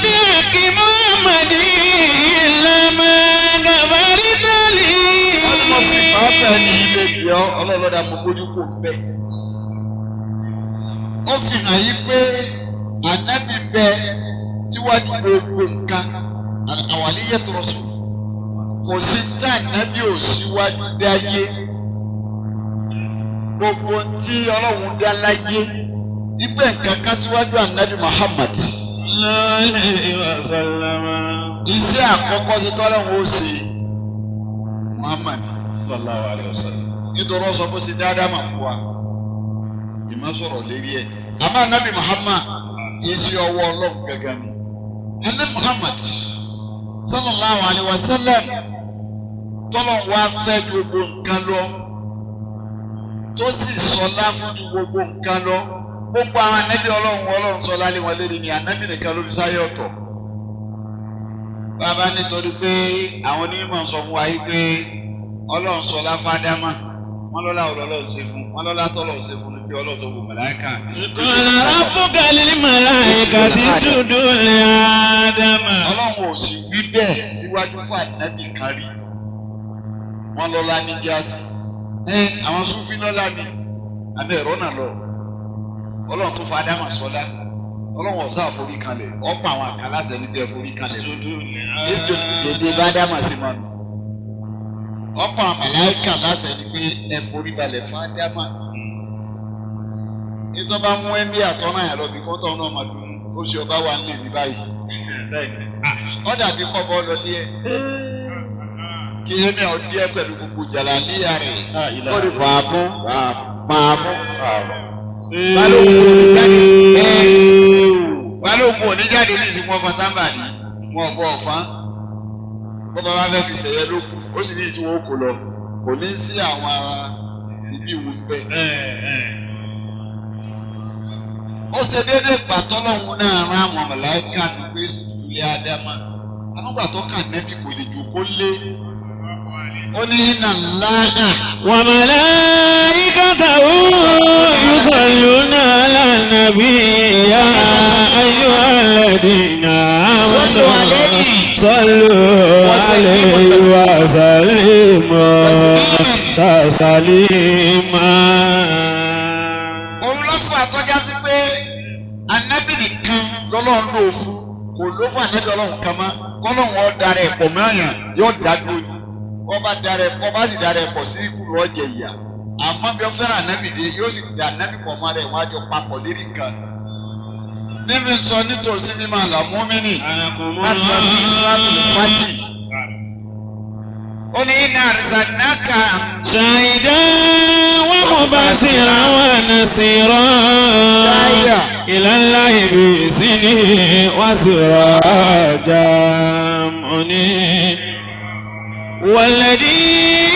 بحق محمد لما غفرت لي Wọ́n ní mo fi pàápàá ní ilé bí ọ ọlọ́lọ́dà mo gbójú kò bẹ́ẹ̀. Ó fi hàn yí pé ànábì bẹ síwájú gbogbo nǹkan àwàlíyé tọrọ sùn. Kò sí tá ànábì ò síwájú dáyé. Gbogbo tí Ọlọ́run dá láyé ibẹ̀ nǹkan kan síwájú ànábì Muhammad. عليه وسلم Iṣẹ́ àkọ́kọ́ sí tọ́lọ́run ó ṣe Muhammad. صلى الله عليه وسلم Nítorí ó sọ bó ṣe dáadáa mà fún wa ìmọ̀ sọ̀rọ̀ lérí ẹ̀ àmọ́ anabi Muhammad iṣẹ́ ọwọ́ Ọlọ́run gangan ni anabi Muhammad sallallahu alayhi wa sallam tọ́lọ́run wá fẹ́ gbogbo nǹkan lọ tó sì sọlá fún ju gbogbo nǹkan lọ gbogbo àwọn anabi Ọlọ́run Ọlọ́run sọlá lé wọn lérí ni anabi nìkan ló fi sáyé ọ̀tọ̀ bàbá nítorí pé àwọn onímọ̀ sọ fún wa yìí pé Ọlọ́run sọlá fádámà wọn lọ́la ọlọ́run ṣe fún wọn lọ́la tọ́lọ́run ṣe fún ni pé Ọlọ́run sọ fún màláíkà. قال ربك للملائكة اسجدوا لآدم Ọlọ́run ò sì wí bẹ́ẹ̀ síwájú fún ànábì kan rí wọn lọ́la ní gíásì ẹ àwọn súnfí lọ́la ni àbẹ ẹ̀rọ náà lọ Ọlọ́run tó fa Ádámà sọlá Ọlọ́run ọ̀sá àforí kanlẹ̀ ọ̀pọ̀ àwọn àkàlà sẹ́ni bí ẹ forí kanlẹ̀ اسجدوا èsì dédé bá Ádámà sí máa nù. Ọ̀pọ̀ àmàláìkà láṣẹ ni pé ẹ forí balẹ̀ fún Ádámà. Ètò bá mú ẹ̀mí àtọ́nà yẹn lọ bí kò tọ́ náà máa dùn ó ṣe ọba wà nílé mi báyìí. Ó dàbí kọ́ bọ́ lọ lé ẹ. Kí ẹ̀mí ọ̀ díẹ̀ pẹ̀lú gbogbo jàlálíyà rẹ̀. Ó rí pàápù pàápù. Balógun ò ní jáde ní ìsìnkú ọfà tábà ní wọn ọ̀bọ ọ̀fà. Bọ́bá bá fẹ́ fi ṣẹ̀yẹ ló kù, ó sì ní ìtúwọ́ kò lọ. Kò ní sí àwọn tìbí ìwù ń bẹ̀. Ó ṣe déédéé gbàtọ́ lọ́hùn náà rán àwọn màláíkà ní pé ilé Ádámà. Àwọn gbàtọ́ kà nẹ́bí kò lè jòkó lé. Ó ní iná láàdà. وملائكته يصلون على النبي يا أيها الذين آمنوا صلوا عليه وسلموا تسليما. Òun ló fà tọ́já sí pé anábì nìkan lọ́lọ́run lò fún kò ló fún anábì ọlọ́run kan mọ́ kọ́lọ́run ó darẹ̀ pọ̀ mọ́yàn yóò dá dúró ni wọ́n bá darẹ̀ pọ̀ bá sì darẹ̀ pọ̀ sí ikú lọ́ọ́ jẹ ìyà àmọ́ bí wọ́n fẹ́ràn anábì dé yóò sì dá anábì pọ̀ mọ́ rẹ̀ wọ́n á jọ papọ̀ lérí nǹkan. Níbi sọ nítòsí mímọ́ àlàmúmínì láti lọ sí Suratul Fati. Ó ní iná àrísàdínákà. شهيدا ومبشرا ونصيرا إلى الله بإذنه وسراجا منيرا والذي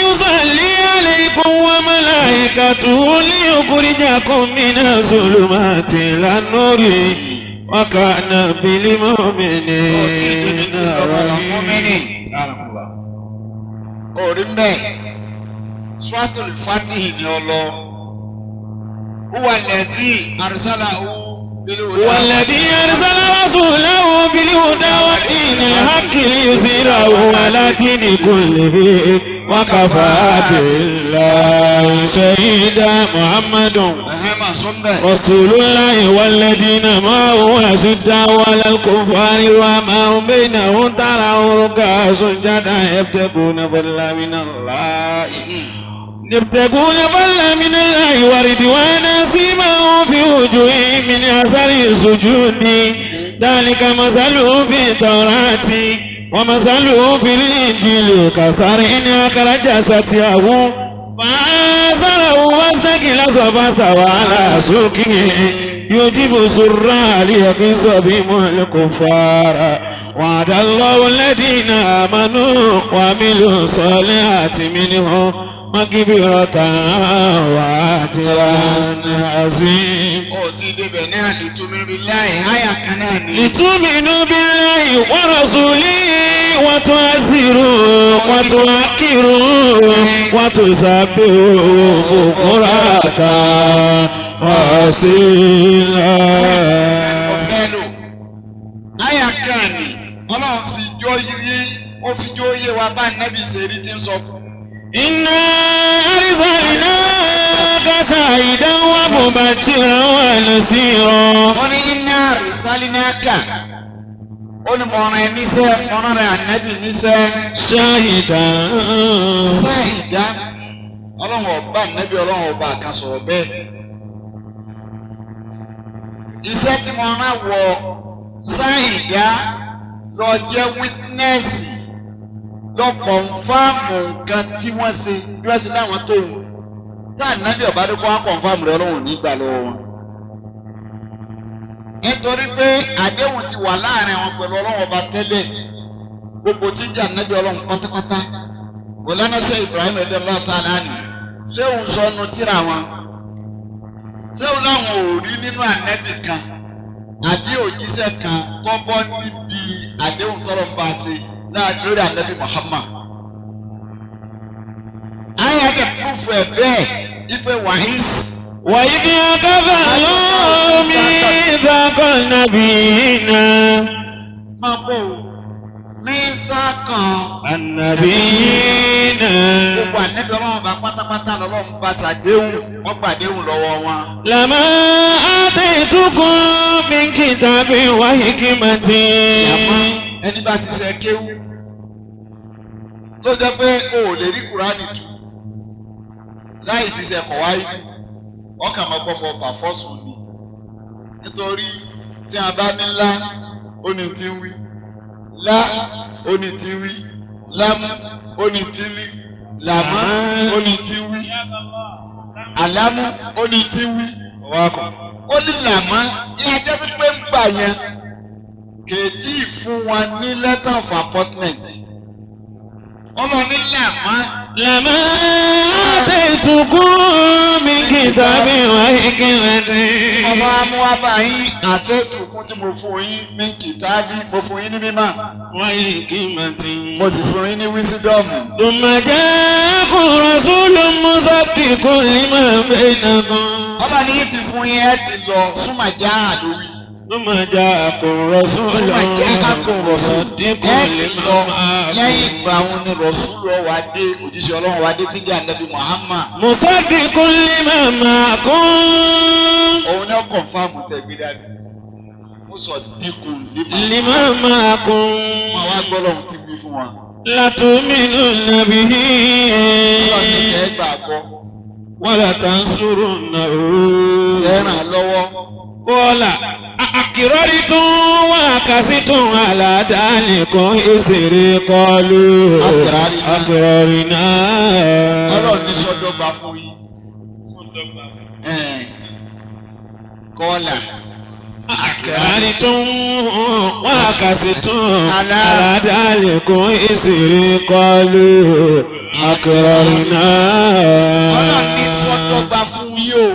يصلي عليكم وملائكته ليخرجكم من الظلمات إلى النور وكان بالمؤمنين رحيما. Orí mbẹ́ Suratul Fatihi ni ọ lọ. Huwa allazi arsalahu bil-huda. والذي أرسل رسوله بالهدى ودين الحق ليظهره على الدين كله وكفى بالله شهيدا محمد Ẹ̀hẹ́n máa sọ mbẹ́. رسول الله والذين معه أشداء على الكفار وما بينهم تراهم ركعا سجدا يبتغون فضلا من الله يبتغون فضلا من الله ورضوانا سيماهم في وجوههم من أثر السجود ذلك مثلهم في التوراة ومثلهم في الإنجيل كزرع أخرج شطأه فآزره فاستغلظ فاستوى على سوقه يعجب الزراع ليغيظ بهم الكفار وعد الله الذين آمنوا وعملوا الصالحات منهم مغفرة وأجرا عظيما. Ó ti débẹ̀ ní àlìtúmí billahi àyà kan náà ni. لتؤمنوا بالله ورسوله وتعزروه وتوقروه وتسبحوه بكرة وأصيلا. Ọ̀fẹ́ lò. Àyà kan ni Ọlọ́run fi jó yé ó fi jó yé wa bá nábì ṣe rí tí ń sọ fún. إنا أرسلناك شاهدا ومبشرا ونذيرا. Wọ́n ní iná àrísálínákà. Ó ní mọ̀ràn ẹ níṣẹ́ mọ̀ràn rẹ̀ ànábì níṣẹ́. شاهدا Sáìdá Ọlọ́run ọba ànábì Ọlọ́run ọba kan sọ̀rọ̀ bẹ́ẹ̀. Iṣẹ́ tí mo rán wọ sáìdá lọ jẹ́ wítínẹ́sì lọ kọ̀nfàmù nǹkan tí wọ́n ṣe bí wọ́n ṣe láwọn tó ń tá ànábì ọba dé kó wá kọ̀nfàmù rẹ̀ Ọlọ́run nígbà lọ́wọ́ wọn. Nítorí pé àdéhùn ti wà láàrin àwọn pẹ̀lú Ọlọ́run ọba tẹ́lẹ̀ gbogbo tí ń jà ànábì Ọlọ́run pátápátá. Mọ̀lánà ṣe Ibrahim radiyallahu ta'ala anhu ṣé òun sọnù tíra wọn ṣé òun láwọn ò rí nínú ànábì kan àbí òjíṣẹ́ kan tó bọ́ níbi àdéhùn tọ́lọ̀ ń bá a ṣe lórí ànábì Muhammad. Ayé àti púrúfù ẹ̀ bẹ́ẹ̀ ipe wàhís. وإذ أخذ الله ميثاق النبيين Máa bọ̀ o, mísà kan النبيين gbogbo ànábì Ọlọ́run bá pátápátá lọ́lọ́run bá ṣàdéhùn wọ́n gbàdéhùn lọ́wọ́ wọn. لما آتيتكم من كتاب وحكمة Àmọ́ ẹni bá ṣiṣẹ́ kéwú Tó jẹ́ pé o ò lè rí Kùránì tú láì ṣiṣẹ́ kọ̀ wáyé ọkàn máa gbọ́ mọ ọba fọ́sùn ni. Nítorí tí a bá ní lá ó ní ti ń wí, lá ó ní ti ń wí, lámú ó ní ti ń wí, làmá ó ní ti ń wí, àlámú ó ní ti ń wí. Ó ní làmá ní ajá sí pé ń gbà yẹn kèétí fún wa ní letter of appointment. Ọmọ ní làmá. Làmá àtẹ̀tùkún mi kìtàbí wá ìkìlẹ̀dẹ̀. Ọba amúwábà yín àtẹ̀tùkún tí mo fún yín mi kìtàbí mo fún yín ní mímọ́. Wá ìkìlẹ̀dẹ̀. Mo sì fún yín ní wísídọ́ọ̀mù. Thumma ja'akum rasulun musaddiqun lima bainakum. Ọba ní yín ti fún yín ẹ ti lọ súnmọ̀ já àlórí. Thumma ja'akum rasulun Súnmọ̀ já àkùn rọ̀sùn. musaddiqun Ẹ ti lima lọ ma'akum. lẹ́yìn ìgbà òun ni rọ̀sùn lọ wá dé òjíṣẹ́ Ọlọ́run wá dé tí jẹ́ ànábì Muhammad. Musaddiqun lima ma'akum. Òun náà kọ̀nfàmù tẹ̀ gbé dání. Mo sọ dínkù lima. Lima ma'akum. Wọ́n wá gbọ́ lọ́hùn tí wí fún wa. Latu'minunna bihi. Ọlọ́run ní sẹ́ gbàgbọ́. Wala tansurunnahu. Sẹ́ràn lọ́wọ́. Kọ́lá àkìrọ́rìtún wà kásìtún aládàáníkan ìṣeré kọlu. Àkìrọ́rìnà. Ọlọ́run ní sọ́dọ́gba fún yín. Kọ́lá. Àkìrọ́rìtún wà kásìtún aládàáníkan ìṣeré kọlu. Àkìrọ́rìnà. Ọlọ́run ní sọ́dọ́gba fún yín o.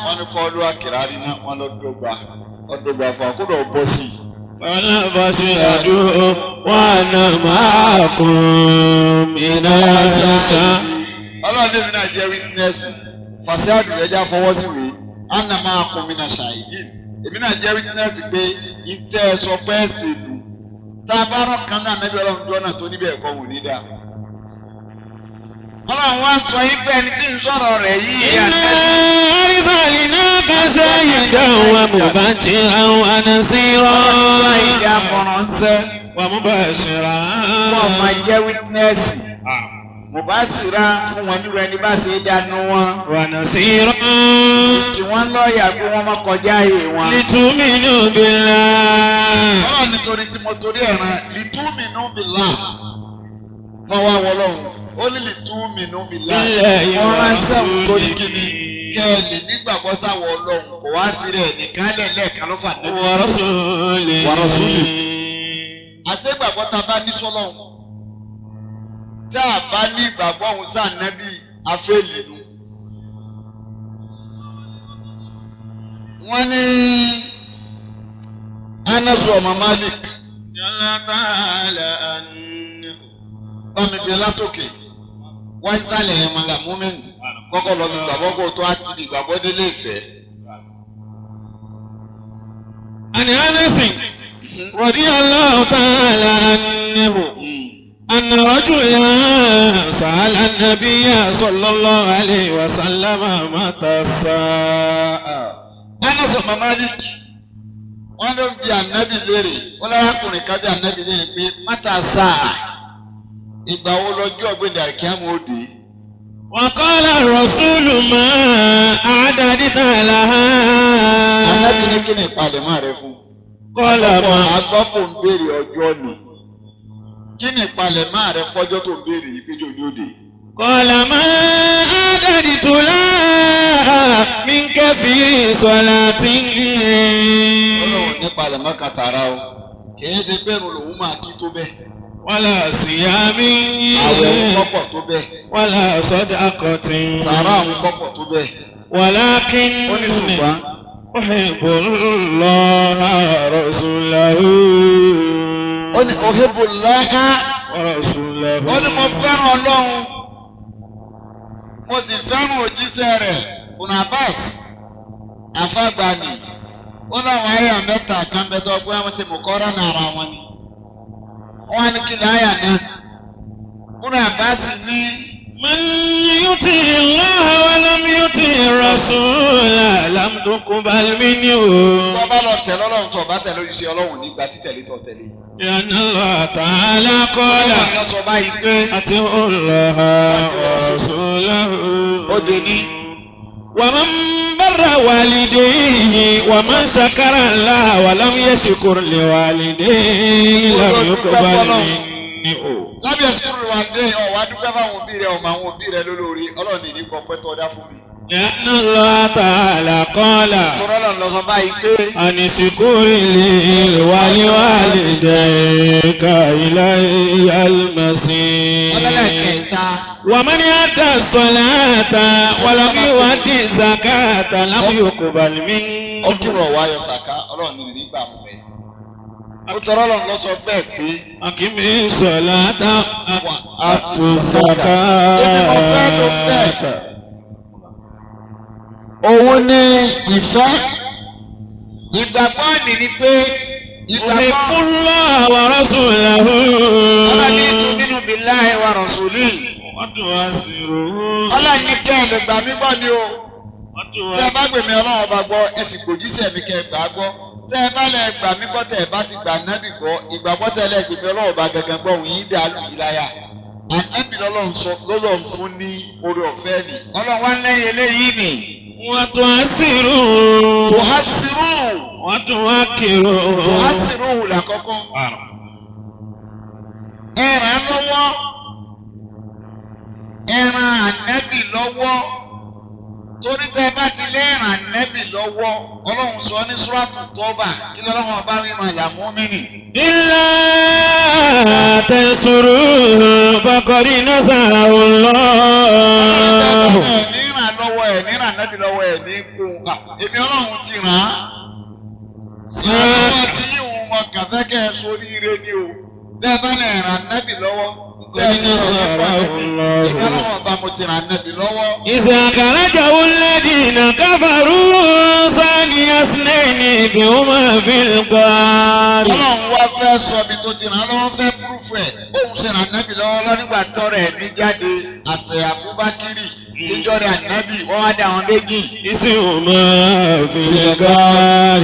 Wọ́n ní kọ́ ló àkìrárì náà wọ́n lọ dọ́gba ọdọ́gba fún wa kó lọ bọ́ sí i. Ọlọ́bàṣẹ́dù wà náà máa kún mi náà ṣáṣá. Ọlọ́run ní mi náà jẹ́ witness fàṣíàdù rẹ̀ já fọwọ́ sí wèé àná máa kún mi náà ṣàìdí. Èmi náà jẹ́ witness pé ìtẹ́ ẹ sọ pé ẹ̀sìn lù. Tá a bá rán kan náà nẹ́bí ọlọ́run jọ náà tó níbẹ̀ ẹ̀kọ́ wò ní dáa. Ọlọ́run wá ń sọ yín pé ẹni tí ń sọ̀rọ̀ rẹ̀ yìí. Iná arsalinaka shahidan wa mubashiran wa nasira. Ọlọ́run ìdí afọ̀ránṣẹ́. Wa mubashiran. Wọ́n máa jẹ́ wítínẹ́sì. Mubashira fún wọn nírú ẹni bá ṣe é dánú wọn. Wa nasira. Kí wọ́n lọ́ọ̀yà pé wọ́n má kọjá ààyè wọn. Litu'minu billah. Ọlọ́run nítorí tí mo torí ẹ̀ràn litu'minu billah. Wọ́n wá wọ lọ́hùn. Ó ní litu'minu billah. Wọ́n ránṣẹ́ òun torí kíni kẹ́ ẹ lè nígbàgbọ́ sáwọ́ ọlọ́run kò wá fi rẹ̀ nìkan lẹ̀ lẹ́ẹ̀kan ló fà nẹ́bí. Wa rasulihi. Wa rasulihi. Àṣegbàgbọ́ ta bá ní sọ́lọ́hún tá a bá ní ìgbàgbọ́ òun sáà nẹ́bí afẹ́lì nu. Wọ́n ní Anasu ọmọ Malik Jalla ta'ala anhu. bámi bí látòkè wá sálẹ̀ yẹn mọ́ làmúmẹ́nu kọ́kọ́ lọ bí gbàgbọ́ kó tó á ti ìgbàgbọ́ délé ìfẹ́. عن أنس رضي الله تعالى عنه أن رجلا سأل النبي صلى الله عليه وسلم متى الساعة. Anas ọmọ Malik wọ́n ló ń bi ànábì léèrè wọ́n lárakùnrin kan bi ànábì léèrè pé mátà sáà ìgbà wo lọ́jọ́ ọ̀gbìn àríkíámù ó dé. وقال الرسول ما أعددت لها. Ànábì ní kí ni ìpalẹ̀mọ́ rẹ fún. قال Ọ̀pọ̀ ما àgbọ̀pọ̀ ń béèrè ọjọ́ ni kí ni ìpalẹ̀mọ́ rẹ fọ́jọ́ tó ń béèrè yìí péjọ ní òde. قال ما أعددت لها من كثير صلاة. Ọlọ́run ní ìpalẹ̀mọ́ kan tààrà o kì í ṣe pé irun lòun máa kí tó bẹ́ẹ̀ ولا صيام àwẹ̀ òun kọ́pọ̀ tó bẹ́ẹ̀ ولا صدقة sàárà òun kọ́pọ̀ tó bẹ́ẹ̀ ولكن ó ní ṣùgbọ́n أحب الله ورسوله ó ní òhìbùláhà. ورسوله Ó ní mo fẹ́ràn Ọlọ́run mo sì fẹ́ràn òjíṣẹ́ rẹ̀ Ibn Abbas àfàgbàní ó láwọn àyà mẹ́ta kan bẹ tó gbé wọn sì mú kọ́ra ní ara wọn ni wọ́n á ní kí ni àyà náà Ibn Abbas ní من يطع الله ولم يطع الرسول لم تقبل منه. Tó bá lọ tẹ̀lé Ọlọ́run, tó bá tẹ̀lé òjíṣẹ́ Ọlọ́run, nígbà títẹ̀lé tó tẹ̀lé. لأن الله تعالى قال Ọlọ́run ló sọ báyìí pé أطيعوا الله ورسوله. Ó dé ní. ومن بر والديه ومن شكر الله ولم يشكر لوالديه لم يقبل منه. Lábẹ́ ẹ̀sùn wà dé ọ̀wá dúpẹ́ fáwọn òbí rẹ̀, ọmọ àwọn òbí rẹ̀ lólórí Ọlọ́run ní gbọ́ pẹ́ tó dá fún mi. لأن الله تعالى قال Tọ́rọ́ lọ́n lọ sọ báyìí pé أن اشكر لي ولوالديك إلي المصير. Ọlọ́lẹ̀ kẹta. ومن أدى الصلاة ولم يؤد الزكاة لم يقبل منه. Ó kírun, ọ̀wá yọ sàká, Ọlọ́run ní nígbà mú rẹ̀. Ó tọ́rọ́ lọ́n lọ sọ bẹ́ẹ̀ pé أقم الصلاة وآت الزكاة. Èmi mo fẹ́ ló bẹ́ẹ̀. Òun ní ìfẹ́. Ìgbàgbọ́ ni ni pé ìgbàgbọ́ أحب الله ورسوله. Ọlọ́ni tu'minu billahi wa rasulihi. وتعزروه. Ọlọ́ni kẹ́ ẹ lè gbà mí gbọ́ ni o. Tẹ́ ẹ bá gbèmí Ọlọ́run ọba gbọ́, ẹ sì gbòjíṣẹ́ mi kẹ́ ẹ gbà á gbọ́. Tẹ́ ẹ bá lẹ gbà mí gbọ́, tẹ́ ẹ bá ti gbà nábì gbọ́, ìgbàgbọ́ tẹ́ ẹ lẹ gbèmí Ọlọ́run ọba gangan gbọ́, òun yìí dà lù yìí láyà. Ànábì lọ́lọ́run sọ lọ́lọ́run fún ní oore ọ̀fẹ́ ni. Ọlọ́run wá lẹ́yìn eléyìí nì. وتعزروه. Tuhasiru. وتوكروه. Tuhasiru làkọ́kọ́. Ẹ ràn án lọ́wọ́. Ẹ ràn ànábì lọ́wọ́. Torí tẹ́ ẹ bá ti lé ràn ànábì lọ́wọ́, Ọlọ́run sọ ní Súrátù Tọ́bà kí lọ́lọ́run ọba rí máa yà mú mí nì. إلا تنصروه فقد نصره الله. Ẹ ní ràn lọ́wọ́, ẹ ní ràn ànábì lọ́wọ́, ẹ ní kún un. Èmi Ọlọ́run ti ràn án. Ìrànlọ́wọ́ tí yíwùn wọn kàn fẹ́ kẹ́ ẹ sórí ire ni o. Bẹ́ẹ̀ bá lè ràn ànábì lọ́wọ́, tẹ́ ẹ ti ràn nípa ànábì, èmi Ọlọ́run ọba mo ti ràn ànábì lọ́wọ́. إذا أخرجه الذين كفروا ثاني اثنين إذ هما في الغار. Ọlọ́run wá fẹ́ sọ ibi tó ti ràn án lọ́wọ́, fẹ́ proof ẹ̀. Bóun ṣe ràn ànábì lọ́wọ́ lọ nígbà tọrọ ẹ̀mí jáde àtẹ Abubakiri tíjọ́ rẹ̀ ànábì, wọ́n wá dé àwọn méjì. إذ هما في الغار.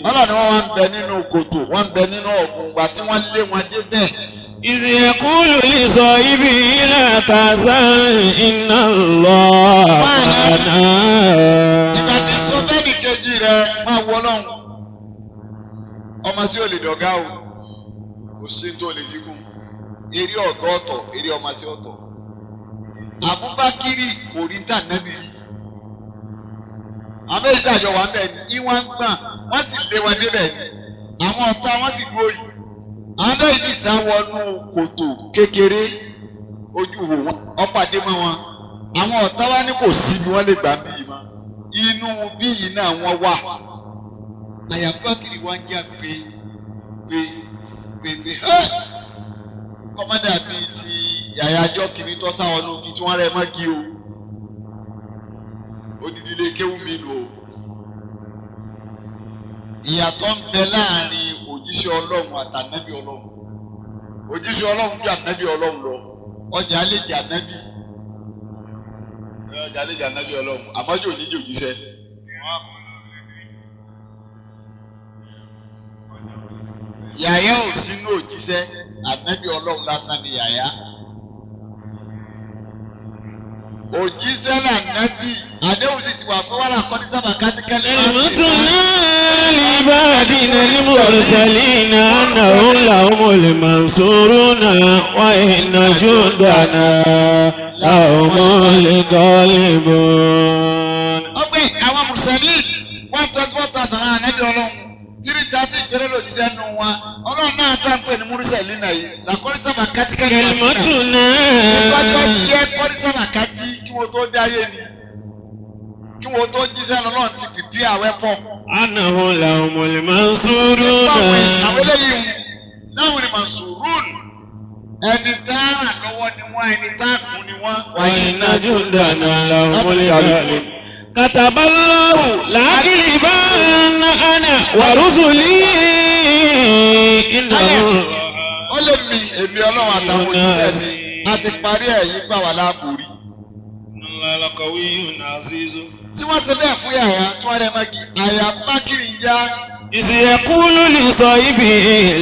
Ọlọ́run ni wọ́n wá ń bẹ nínú kòtò, wọ́n ń bẹ nínú ọ̀gbun ìgbà tí wọ́n lé wọn débẹ̀. إذ يقول لصاحبه لا تحزن إن الله معنا. Ìgbà tí sọ fẹ́ni kejì rẹ̀ máa wọ lọ́hùn. Ọmọ tí ò lè dọ̀gá o, kò sí tó lè fi kún. Eré ọ̀gá ọ̀tọ̀, eré ọmọ sí ọ̀tọ̀. Abubakiri kò rí tà nẹ́bí rí. Àwọn méjì àjọ wà ń bẹ̀ ní ìwọ̀n ń gbọ̀n, wọ́n sì lé wọn débẹ̀ ni. Àwọn ọ̀tá wọn sì dúró yìí. Àwọn méjì sá wọnú kòtò kékeré ojú ihò wọn, ọ̀pàdé mọ́ wọn. Àwọn ọ̀tá wa ní kò sí bí wọ́n lè gbà bí yìí mọ́. Inú bí yìí náà wọ́n wà. Àyà Abubakiri wa ń jà pé pé pé pé ẹ́ kọ́mọ́dà bíi ti yàyàjọ́ kìíní tó sáwọn ní ogi tí wọ́n rẹ̀ mọ́ gi o. Odidi lè kéwú mi nù o. Ìyàtọ̀ ń bẹ láàrin òjíṣẹ́ Ọlọ́run àtànábì Ọlọ́run. Òjíṣẹ́ Ọlọ́run ju ànábì Ọlọ́run lọ. Ọjà lè jẹ ànábì. Ọjà lè jẹ ànábì Ọlọ́run. Àmọ́ jò ní jòjíṣẹ́. Yàyà ò sínú òjíṣẹ́, ànábì Ọlọ́run lásán ni yàyà. Òjíṣẹ́ lànábì, àdéhùn sì ti wà fún wàhálà kọ́ni sábà kátíkẹ́lì. كلمتنا لعبادنا المرسلين أنهم لهم المنصورون وإن جندنا لهم الغالبون. Ọgbẹ́ àwọn mùsùlùmí 124,000 ànábì Ọlọ́run, 330 péré lòjíṣẹ́ nù wọn. Ọlọ́run náà tá ń pè ní mùsùlùmí náà yìí làkọ́ni sábà kátíkẹ́lì. كلمتنا. Ìtọ́jọ́ jẹ́ kọ́ni sábà kátí kí wọ́n tó dáyé ni, kí wọ́n tó jíṣẹ́ lọ́lọ́run ti pìpì àwẹ́ pọ̀. أنهم لهم المنصورون. Àwọn eléyìí láwọn ni mansurun, ẹni tá a ràn lọ́wọ́ ni wọ́n, ẹni tá a kún ni wọ́n. وإن جندنا لهم الغالبون. كتب الله لأغلبن أنا ورسلي إنه Ó lè mi èmi Ọlọ́run àtàwọn òjíṣẹ́ mi a ti parí ẹ̀ yí gbà wá láàbò rí. الله لقوي عزيز. Tí wọ́n ṣe bẹ́ẹ̀ fún yàrá tí wọ́n rẹ̀ mọ́gi àyà bákìrì ń já. Ìsìyẹ̀kúlù lè sọ ibi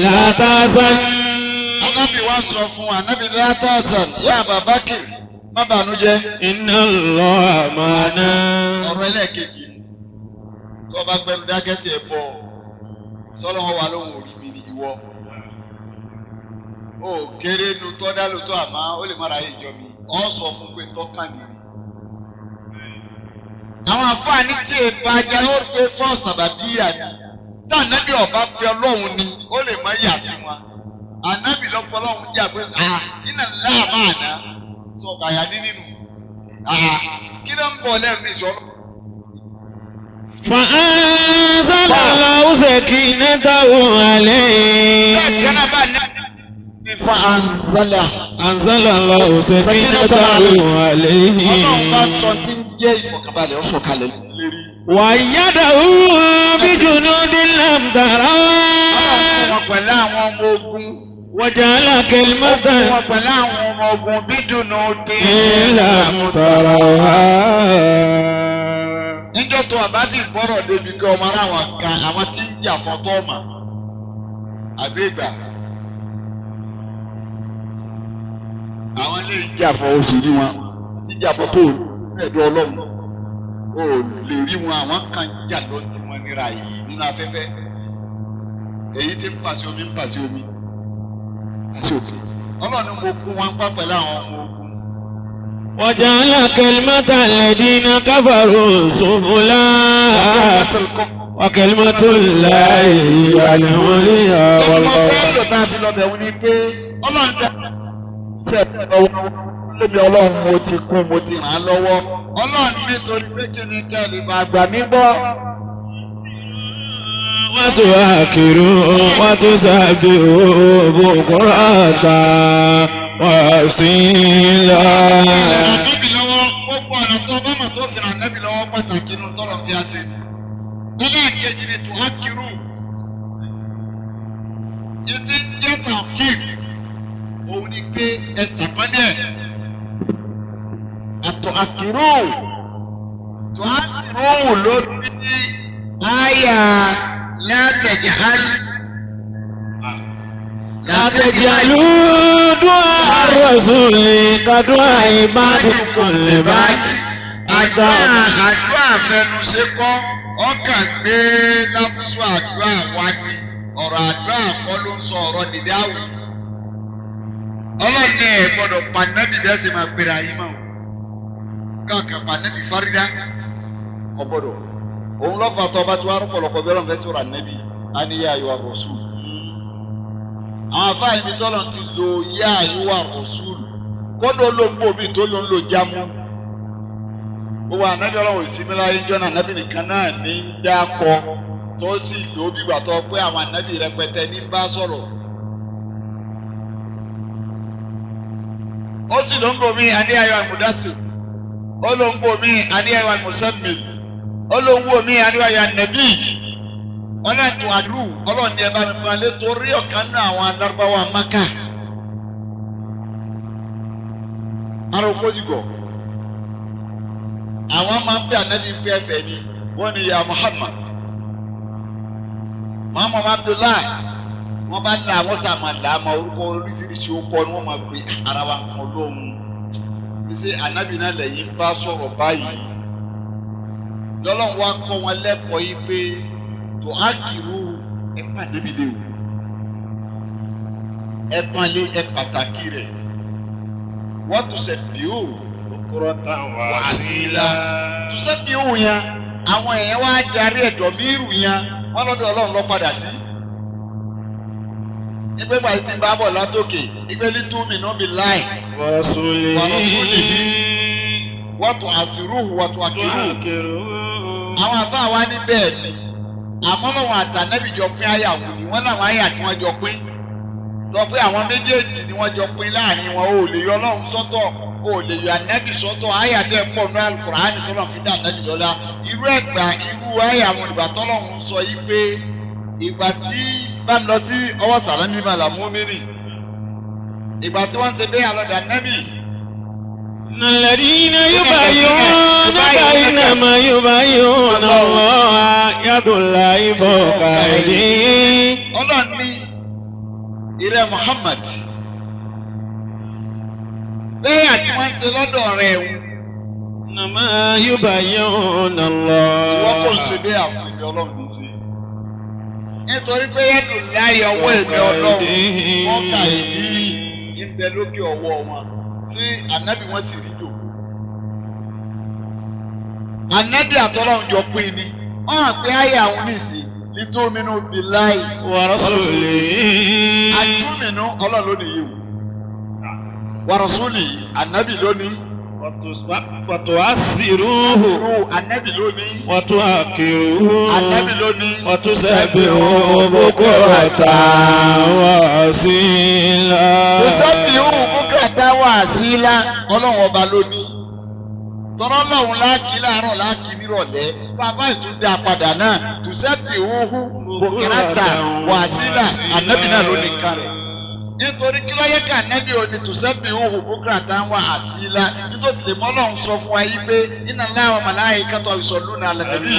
látàzán. Anábì wa sọ fún anábì látàzán yá Babakir má bànújẹ́. Inna Allaha ma'ana. Ọ̀rọ̀ ẹlẹ́ẹ̀kejì tó o bá gbẹnu dákẹ́ tiẹ̀ bọ̀ sọ́lọ́ wọn wà lóhùn òrí mi ni ìwọ. O kéré nu tọ́dá lóòótọ́ àmọ́ ó lè má ra ìjọ mi. Ọ sọ fún pé tọ́kàn nìyí. Àwọn àfáàní tí e bá jẹ́ ó rí pé fún sábàbíyà ni. Tá ànábì ọba pé ọlọ́run ni ó lè má yà sí wọn. Ànábì lọ́pọ̀ ọlọ́run jà pé iná láàmú àná sọ bàyà ní nínú. Kí ló ń bọ̀ lẹ́nu ìṣọ́? فأنزل الله سكينته عليه. فأنزل أنزل الله سكينته عليه. Ọlọ́run bá sọ tí ń jẹ́ ìfọ̀kànbalẹ̀ ó sọ̀kalẹ̀ lérí. وأيده بجنود لم تروها. Ọlọ́run fún wọn pẹ̀lú àwọn ọmọ ogun. وجعل Ó fún كلمة wọn pẹ̀lú àwọn ọmọ ogun bídùnú dé. لم تروها. Níjọ́ tó àbá ti gbọ́rọ̀ débi kí ọmọ ara wọn kan àwọn tí ń jà fún tọ́ọ̀mà àbí ìgbà. Àwọn ilé ìjà fún oṣù rí wọn tí jà fún tó ẹ̀dọ́ ọlọ́run ò lè rí wọn àwọn kan jà lọ tí wọ́n nira yìí nínú afẹ́fẹ́. Èyí tí ń pàṣẹ omi ń pàṣẹ omi pàṣẹ òkè. Ọlọ́run ni mo kún wọn pa pẹ̀lú àwọn ọmọ ogun. وجعل كلمة الذين كفروا السفلى وكلمة الله هي العليا Tọ́lá والله fẹ́ lò tá a fi lọ bẹ̀ wọ́n ni pé ọlọ́run tẹ ṣe ọwọ́ lómi ọlọ́run mo ti kún mo ti ràn án lọ́wọ́ ọlọ́run nítorí pé kí ni kẹ́ ẹ lè máa gbà mí gbọ́. وتؤخروا وتسبحوا بكرة وأصيلا. Ànábì lọ́wọ́ gbogbo ọ̀nà tó bá mà tó fi ràn ànábì lọ́wọ́ pàtàkì inú tọ́lọ̀ fi àṣẹ. Ẹlẹ́ẹ̀kejì ni tùhákìrù. Ìdí ń jẹ́ tàkìr. Òun ni pé ẹ sàpọ́nlẹ̀. Àtọ̀àkìrù. Tùhákìrù ló bí àyà látẹ̀jẹ̀ á. لا تجعلوا دعاء الرسول كدعاء بعضكم لبعض. Àdúrà àdúrà àfẹnusẹ kọ́ ọkàn gbé láfúsù àdúrà wa ni ọ̀rọ̀ àdúrà kọ́ ló ń sọ ọ̀rọ̀ nìdáwù. Ọlọ́run ní ẹ̀ gbọ́dọ̀ pànẹ́bì bí ẹ ṣe máa pèrè ayé mọ́ o. Káàkiri pànẹ́bì fárídá kò gbọ́dọ̀. Òun lọ́fà tó ọba tí wàá rọ́pọ̀lọpọ̀ bí ọlọ́run fẹ́ sọ̀rọ̀ ànẹ́bì á ní yá ayọ̀ àrọ̀sùn. Àwọn afáàní ibi tọ́lọ̀ ti lo yá ayọ̀ àrọ̀sùn kọ́dọ̀ ló ń bò mí tó ló ń lo jámú gbogbo anabi ọlọ́run ìsinmi láyé jọ́nà anabi nìkan náà ní ń dákọ tó sì lò ó bígbà tó pé àwọn anabi rẹpẹtẹ ní bá sọ̀rọ̀. Ó sì ló ń bò mí adé ayọ̀ àmúdásì ó ló ń bò mí adé ayọ̀ àmúsẹ́mìl ó ló ń wò mí adé ayọ̀ ànàbí ọlọ́ọ̀tún àdúrú ọlọ́ọ̀ni ẹ bá mi pọn lé torí ọ̀kan náà àwọn alárúbáwá Mákà. Arókó yìí gọ̀ àwọn máa ń pè ànábì ń pè ẹfẹ ni wọ́n ní ya Muhammad Muhammad Abdullahi wọ́n bá la àwọn sàmà làmà orúkọ oríṣiríṣi ó kọ ni wọ́n máa pè ara wa kan lóhùn ṣe ànábì náà lẹ́yìn bá sọ̀rọ̀ báyìí lọ́lọ́run wá kọ́ wọn lẹ́kọ̀ọ́ yìí pé tó á kìrú ẹ pa ànábì lé o ẹ pọ́nlé ẹ pàtàkì rẹ̀ wọ́n tún ṣe bí o wàsílà tùsẹ́fìhù yẹn àwọn èèyàn wá darí ẹ̀dọ̀ mírù yẹn wọ́n lọ́dọ̀ ọlọ́run lọ padà sí. ìgbé gbàgbé tí ń bá bọ̀ látòkè ìgbé lítúmì náà bí láì ورسوله wọ́n tún àṣírùhù wọ́n tún àkírù. Àwọn àfáà wa ní bẹ́ẹ̀ ni àmọ́ lọ́wọ́n àtànẹ́bì jọ pín àyà wù ni wọ́n láwọn àyà tí wọ́n jọ pín sọ pé àwọn méjèèjì ni wọ́n jọ pín láàrin wọn ò lè yọ ọlọ́run sọ́tọ̀ ò lè yọ ànẹ́bì sọ́tọ̀ àyà bẹ́ẹ̀ pọ̀ ní Al-Kùránì tó lọ́n fi dá ànẹ́bì lọ́lá irú ẹ̀gbà irú àyà àwọn ìgbà tọ́lọ́run sọ yìí pé ìgbà tí bá mi lọ sí ọwọ́ sàlámì bàlá múmírì ìgbà tí wọ́n ń ṣe bẹ́ẹ̀ àlọ́dà ànẹ́bì. الذين يبايعونك إنما يبايعون الله يد الله فوق أيديهم. Ọlọ́run ní ìrẹ́ Muhammad bẹ́ẹ̀ àti wọ́n ń ṣe lọ́dọ̀ rẹ̀ ń. إنما يبايعون الله. Wọ́n kò ń ṣe bẹ́ẹ̀ àfún ìbí Ọlọ́run ní í ṣe. Nítorí pé yẹ́dùn láyé ọwọ́ ìbí Ọlọ́run wọ́n kà ìdí ìbẹ lókè ọwọ́ wọn tí ànábì wọn sì rí jò. Ànábì àtọ́lọ́run jọ pín ni wọ́n hàn pé ayé àwọn nìsín lítòmínú bíláì ورسوله. àtúmínú Ọlọ́run ló nìyí o. Wàrọ̀súlì ànábì lónìí. وتعسروه. Irú ànábì lónìí. وتعقروه. Ànábì lónìí. وتسبحوه بكرة وأصيلا. Tòsẹ́bíhù búkàtà wà sílá Ọlọ́run ọba lónìí. Tọ́rọ́ lọ́hùn láàkì láàárọ̀ láàkì nírọ̀lẹ́. Bàbá ìtúndé apàdà náà tòsẹ́bíhù búkàtà wà sílá ànábì náà ló ní kárẹ̀. Nítorí kí ló yẹ ká ànábì òní tòsẹ́bíhù búkàtà wà sílá nítorí lè mọ́ Ọlọ́run sọ fún wa yí pé inna Allaha wa malaikatahu yusalluna ala nabi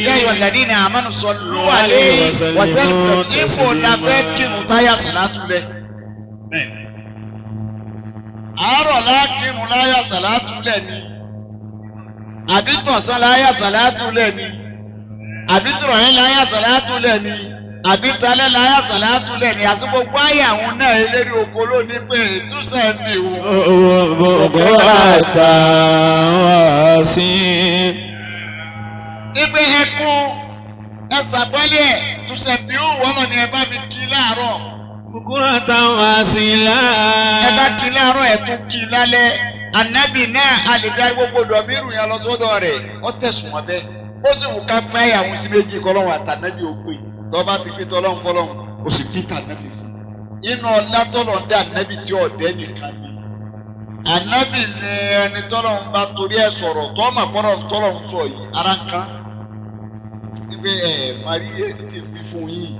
ya ayyuhal ladina amanu sallu alayhi wa sallimu ipò la fẹ́ kírun táyà sàlátù lẹ̀. Àárọ̀ lákìrun láyà sàlátù lẹ̀ ni, àbí tọ̀sán láyà sàlátù lẹ̀ ni, àbí tìrọ̀lẹ́ láyà sàlátù lẹ̀ ni, àbí talẹ́ láyà sàlátù lẹ̀ ni. Àti gbogbo àyà àwọn náà eléré oko lónìí pé ìtúsẹ̀ mi wò. بكرة وأصيلا. Ipe ẹkún ẹsàpẹ́lẹ̀ ẹ̀ túsẹ̀ mi wò wọ́n lọ ni ẹ bá mi kí láàárọ̀. بكرة وأصيلا. Ẹ bá kí láàárọ̀ ẹ tún kí lálẹ́. Ànábì náà a lè darí gbogbo dọ̀míìrù yẹn lọ sọ́dọ̀ rẹ̀ ó tẹ̀sùn wọn bẹ́ẹ̀. Ó sì wù ká pẹ́ àwọn sí méjì kọ́lọ́hún àtànábì ó pè tọ́ bá ti pé tọ́lọ́hún fọlọ́hún ó sì kí tànábì fún un. Inú ọlá tọ́lọ̀ ń dá ànábì tí ọ̀dẹ́ nìkan ni. Ànábì ni ẹni tọ́lọ̀ ń bá torí ẹ̀ sọ̀rọ̀ tọ́mà bọ́rọ̀ tọ́lọ̀ ń sọ yìí ara ń kan. Ibi ẹ̀ màrí ẹni tí ń bí fún yín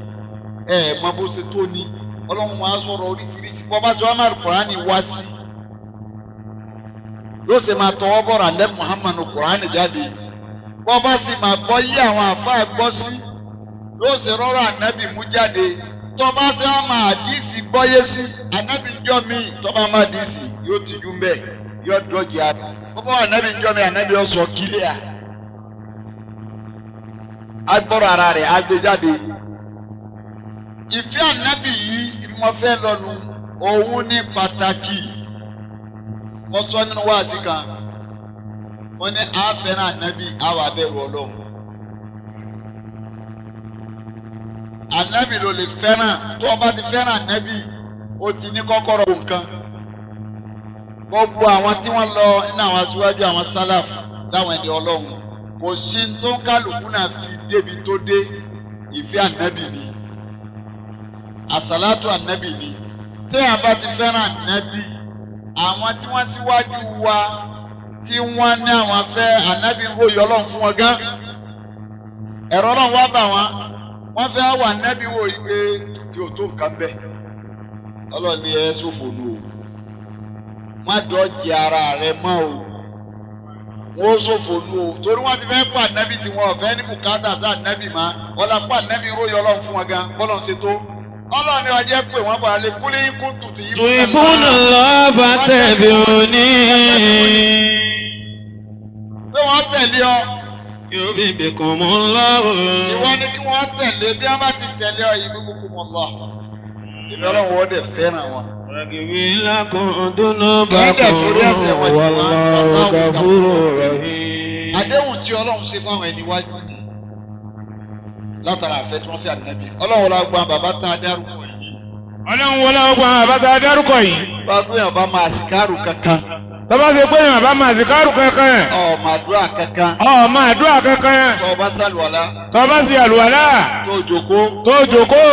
ẹ̀ mọ bó ṣe tó ni Ọlọ́run máa sọ̀rọ̀ oríṣiríṣi bọ́ bá ṣe wá máa Kùránì wá sí yóò ṣe máa tọwọ́ bọ̀rọ̀ àndẹ́ Muhammadu Kùránì jáde bọ́ bá sì máa gbọ́ yí àwọn àfáà gbọ́ sí yóò ṣe rọ́rọ̀ ànábì mú jáde tọ́ bá ṣe wá máa àdísì gbọ́yé sí ànábì ń jọ mí tọ́ bá máa àdísì yóò tijú mbẹ́ yóò dọ́jì àná bọ́ bá ànábì ń jọ mí ànábì yóò sọ kílíà agbọ́rọ̀ ara rẹ̀ agbé jáde. Ìfẹ́ ànábì yìí ibi mo fẹ́ lọ́nu òun ní pàtàkì. Mo sọ nínú wáàsí kan, mo ní àfẹ́ràn ànábì àwọn abẹ́rù Ọlọ́run. Ànábì ló lè fẹ́ràn tó o bá ti fẹ́ràn ànábì o ti ní kọ́kọ́rọ́ nǹkan. Gbogbo àwọn tí wọ́n lọ nínú àwọn aṣíwájú àwọn sálàf láwọn ẹni Ọlọ́run kò sí tó ń kálukú náà fi débi tó dé ìfẹ́ ànábì ni àsàlátù ànábì ni. Téèyàn bá ti fẹ́ràn ànábì àwọn tí wọ́n síwájú wa tí wọ́n ní àwọn fẹ́ ànábì ń ròyìn Ọlọ́run fún wọn gán ẹ̀rọ Ọlọ́run wá bà wọ́n wọ́n fẹ́ wà ànábì wò yí pé tí o tó nǹkan bẹ́ẹ̀ Ọlọ́run ní ẹ ṣòfò nù o má dọ́jì ara rẹ mọ́ o wọ́n ṣòfò nù o torí wọ́n ti fẹ́ pa ànábì tí wọ́n fẹ́ ní bùkátà sí ànábì má wọ́n la pa ànábì ròyìn Ọlọ́run fún wọn gan bọ́lọ́run ṣe tó Ọlọ́run ni ọjọ́ pé wọ́n bá lè kúlé kú tùtù yìí. تحبون الله فاتبعوني. Pé wọ́n tẹ̀lé ọ. يحببكم الله. Ìwọ ni kí wọ́n tẹ̀lé bí wọ́n bá ti tẹ̀lé ọ yìí gbogbo mọ̀ lọ. Ìbí Ọlọ́run wọ́n dẹ̀ fẹ́ràn wọn. ويغفر لكم ذنوبكم والله غفور رحيم. Àdéhùn tí Ọlọ́run ṣe fáwọn ẹni wájú ni látara àfẹ́ tí wọ́n fi ànábì. Ọlọ́run la gba bàbá tá a dárúkọ yìí. Ọlọ́run wọlé ọgbọ̀n àbá tá a dárúkọ yìí. Bá a gbé yàn bá máa sìkárù kankan. Tọ́ba ṣe pé yàn bá máa sìkárù kankan. Ọ̀ máa dúrà kankan. Ọ̀ máa dúrà kankan. Tọ́ ọ bá sàlùwàlá. Tọ́ bá ṣe àlùwàlá. Tó jókòó. Tó jókòó.